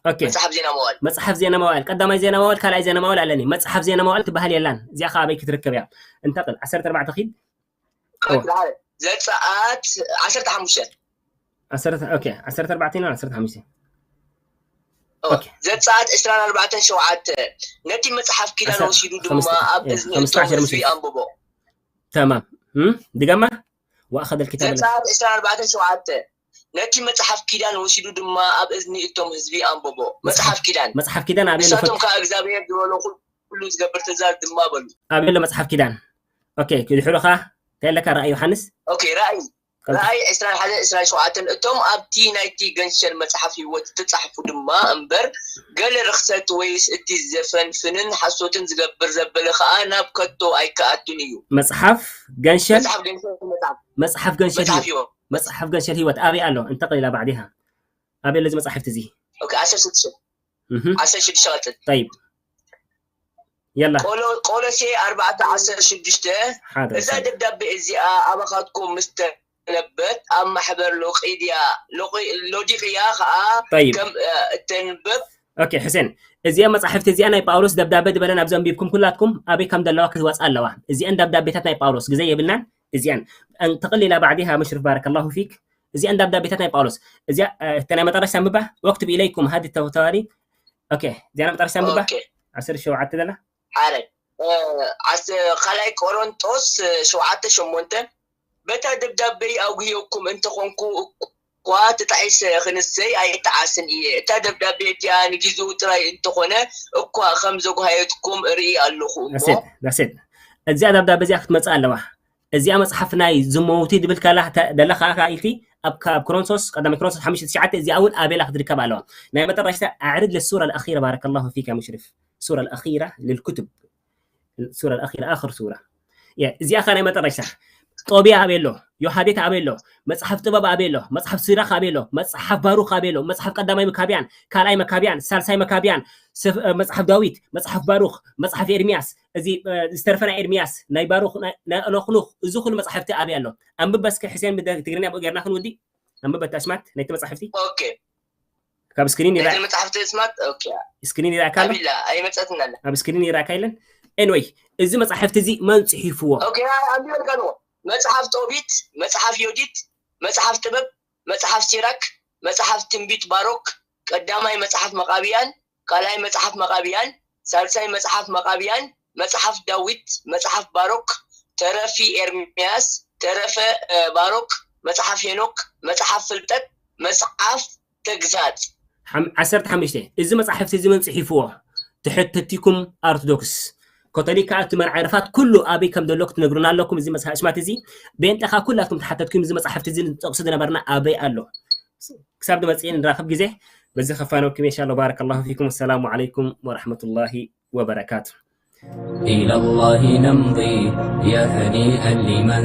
ኦኬ። መፅሓፍ ዜና መዋእል። መፅሓፍ ዜና መዋእል፣ ቀዳማይ ዜና መዋእል፣ ካልኣይ ዜና መዋእል ኣለኒ። መፅሓፍ ዜና መዋእል ትበሃል የላን። እዚኣ ከዓ ኣበይ ክትርከብ እያ? እንተቕል፣ ዓሰርተ ኣርባዕተ ኪድ። ኦ። ዘፀኣት ዓሰርተ ሓሙሽተ። ዓሰርተ፣ ኦኬ፣ ዓሰርተ ኣርባዕተ ኢና፣ ዓሰርተ ሓሙሽተ። ኦ፣ ኦኬ። ዘፀኣት ዕስራን ኣርባዕተን ሸውዓተ። ነቲ መፅሓፍ ኪዳን ዓሰርተ፣ ወሲዱ ድማ ኸምስተ፣ ኣብ እ፣ እዝኒ ኸምስተ እቶም ዓሰርተ ህዝቢ ሙሽሪክ። ኣንብቦ። ተማም። እም? ድገማ? ወኣኸደ ልኪታብ ዘፀኣት ዕስራን ኣርባዕተን ሸውዓተ። ነቲ መጽሓፍ ኪዳን ወሲዱ ድማ ኣብ እዝኒ እቶም ህዝቢ ኣንበቦ። መጽሓፍ ኪዳን። መጽሓፍ ኪዳን ኣበይ ኣሎ? ንሳቶም ከኣ እግዚኣብሔር ዝበሎ ኩሉ ዝገብር ትእዛዝ ድማ በሉ። ኣበይ ኣሎ መጽሓፍ ኪዳን? ኦኬ፣ ድሕሩ ከኣ እንታይ ኣለካ? ራእይ ዮሃንስ? ኦኬ፣ ራእይ። ቀልጥፍ። ራእይ ዕስራን ሓደን ዕስራን ሸውዓተን እቶም ኣብቲ ናይቲ ገንሸል መጽሓፍ ህይወት ዝተጻሕፉ ድማ እምበር፣ ገለ ርኽሰት ወይስ እቲ ዘፈንፍንን ሓሶትን ዝገብር ዘበለ ከኣ ናብ ከቶ ኣይከኣቱን እዩ። መጽሓፍ ገንሸል? መጽሓፍ ገንሸል መጽሓፍ። መጽሓፍ ገንሸል መጽሓፍ ህይወት። ህይወት። መጽሓፍ ገንሸል ህይወት ኣበይ ኣሎ? እንተቕል ኢላ ባዕዲሃ። ኣበይ ኣሎ እዚ መጻሕፍቲ እዚ? ኦኬ፣ ዓሰርተ ሽዱሽተ። እህ። ዓሰርተ ሽዱሽተ ቀጽል። ጠይብ። የላ። ቆሎ-፣ ቆሎሴ ኣርባዕተ ዓሰርተ ሽዱሽተ፣ ሓደር እዛ ሰዓት። ደብዳቤ እዚኣ ኣባኻትኩም ምስ ተነበት ኣብ ማሕበር ሎቂድያ፣ ሎቂ-፣ ሎዲቅያ ኸኣ ጠይብ። ከም፣ እ፣ እተንብብ። ኦኬ፣ ሕሴን፣ እዚኣ መጻሕፍቲ እዚኣ ናይ ጳውሎስ ደብዳቤ ዝበለን ኣብዚ ኣንቢብኩም ኩላትኩም ኣበይ ከም ዘለዋ ክትወጻ ኣለዋ። እዚኣን ደብዳቤታት ናይ ጳውሎስ ግዜ የብልናን። እዚኣን እንተቕል ኢላ ባዕዲሃ ሙሽሪፍ ባረከላሁ ፊክ። እዚኣን ደብዳቤታት ናይ ጳውሎስ። እዚኣ፣ እ፣ እተ ናይ መጠረሽታ ምባ ወክቱብ ኢለይኩም ሃዲ ተወተዋሊ። ኦኬ፣ እዚኣ ናይ መጠረሽታ ምባ ኦኬ። ዓሰርተ ሸውዓተ ዘላ። ሓደ፣ እ፣ ዓስ-፣ ካልኣይ ቆሮንጦስ፣ እ፣ ሸውዓተ ሸሞንተ፣ በታ ደብዳቤይ ኣጉህየኩም እንተኾንኩ እኳ ተጣዒሰ ክንሰይ ኣይጠዓስን እየ። እታ ደብዳቤ እቲኣ ንጊዜኡ ጥራይ እንተኾነ እኳ ከም ዘጉሃየትኩም እርኢ ኣለኹ እሞ። That's it, that's it። እዚኣ ደብዳቤ እዚኣ ክትመጽእ ኣለዋ። እዚኣ መጽሓፍ ናይ ዝመውቲ ድብል ካላ ተ-፣ ደላ ከኣ ከኣ ኢልኪ ኣብ፣ ኣብ ኮሮንቶስ፣ ቀዳማይ ኮሮንቶስ ሓሙሽተ ትሽዓተ እዚኣ እውን ኣበይ ኢላ ክትርከብ ኣለዋ። ናይ መጠረሽታ ኣዕርድ ለሱራ ልኣኺራ ባረከላሁ ፊክ ያ ሙሽሪፍ። ሱራ ልኣኺራ ልልኩቱብ። ሱራ ልኣኺራ ኣኽር ሱራ። ያ፣ እዚኣ ከኣ ናይ መጠረሽታ። ጦብያ ኣበይ ኣሎ? ዮሃዴት ኣበይ ኣሎ? መጽሓፍ ጥበብ ኣበይ ኣሎ? መጽሓፍ ሲራኽ ኣበይ ኣሎ? መጽሓፍ ባሩኽ ኣበይ ኣሎ? መጽሓፍ ቀዳማይ መካብያን፣ ካልኣይ መካብያን፣ ሳልሳይ መካብያን፣ ሰፍ-፣ እ፣ መጽሓፍ ዳዊት፣ መጽሓፍ ባሩኽ፣ መጽሓፍ ኤርምያስ፣ እዚ፣ እ፣ ዝተረፈ ናይ ኤርምያስ፣ ናይ ባሩኽ፣ ናይ፣ ናይ ኣኖኽኑኽ፣ እዚ ኩሉ መጻሕፍቲ ኣበይ ኣሎ? ኣንብብ በስከ ሕሴን ብደ-፣ ትግርኛ ብኡ ጌርና ክንውዲ። ኣንብብ ኣታሽማት ናይቲ መጻሕፍቲ። ኦኬ። ካብ ስክሪን ይርኣ ናይተን መፅሓፍቲ ስማት ኦኬ ስክሪን ይርኣካ ኣሎ ኣቢላ ኣይመፀትናለ ኣብ ስክሪን ይርኣካ የለን። Anyway፣ እዚ መፅሓፍቲ እዚ መንፅሒፍዎ ኦኬ ኣንቢበልካ ኣለዎ። መፅሓፍ ጦቢት፣ መፅሓፍ ዮዲት፣ መፅሓፍ ጥበብ፣ መፅሓፍ ሲራክ፣ መፅሓፍ ትንቢት ባሮክ፣ ቀዳማይ መፅሓፍ መቃብያን፣ ካልኣይ መፅሓፍ መቃብያን፣ ሳልሳይ መፅሓፍ መቃብያን፣ መፅሓፍ ዳዊት፣ መፅሓፍ ባሮክ፣ ተረፊ ኤርምያስ፣ ተረፈ ባሮክ፣ መፅሓፍ ሄኖክ፣ መፅሓፍ ፍልጠት፣ መፅሓፍ ተግሳጽ። ዓሰርተ ሓሙሽተ እዚ መጻሕፍቲ እዚ መን ጽሒፍዎ? ተሐተትቲኩም ኣርቶዶክስ፣ ኮቶሊካ እቲ መርዓ ዕርፋት ኩሉ ኣበይ ከም ዘሎ ክትነግሩና ኣለኩም። እዚ መጽሓ- ኣሽማት እዚ ቤንጠኻ ኩላትኩም ተሓተትኩም እዚ መጻሕፍቲ እዚ ንጠቅሱ ዝነበርና ኣበይ ኣሎ? ክሳብ ድመጽእ ንራኸብ ግዜ በዚ ከፋነኩም ኢንሻ ኣላህ። ባረከላሁ ፊኩም። ወሰላሙ ዓለይኩም ወረሕመቱላሂ ወበረካቱ። إلى الله نمضي يا هنيئا لمن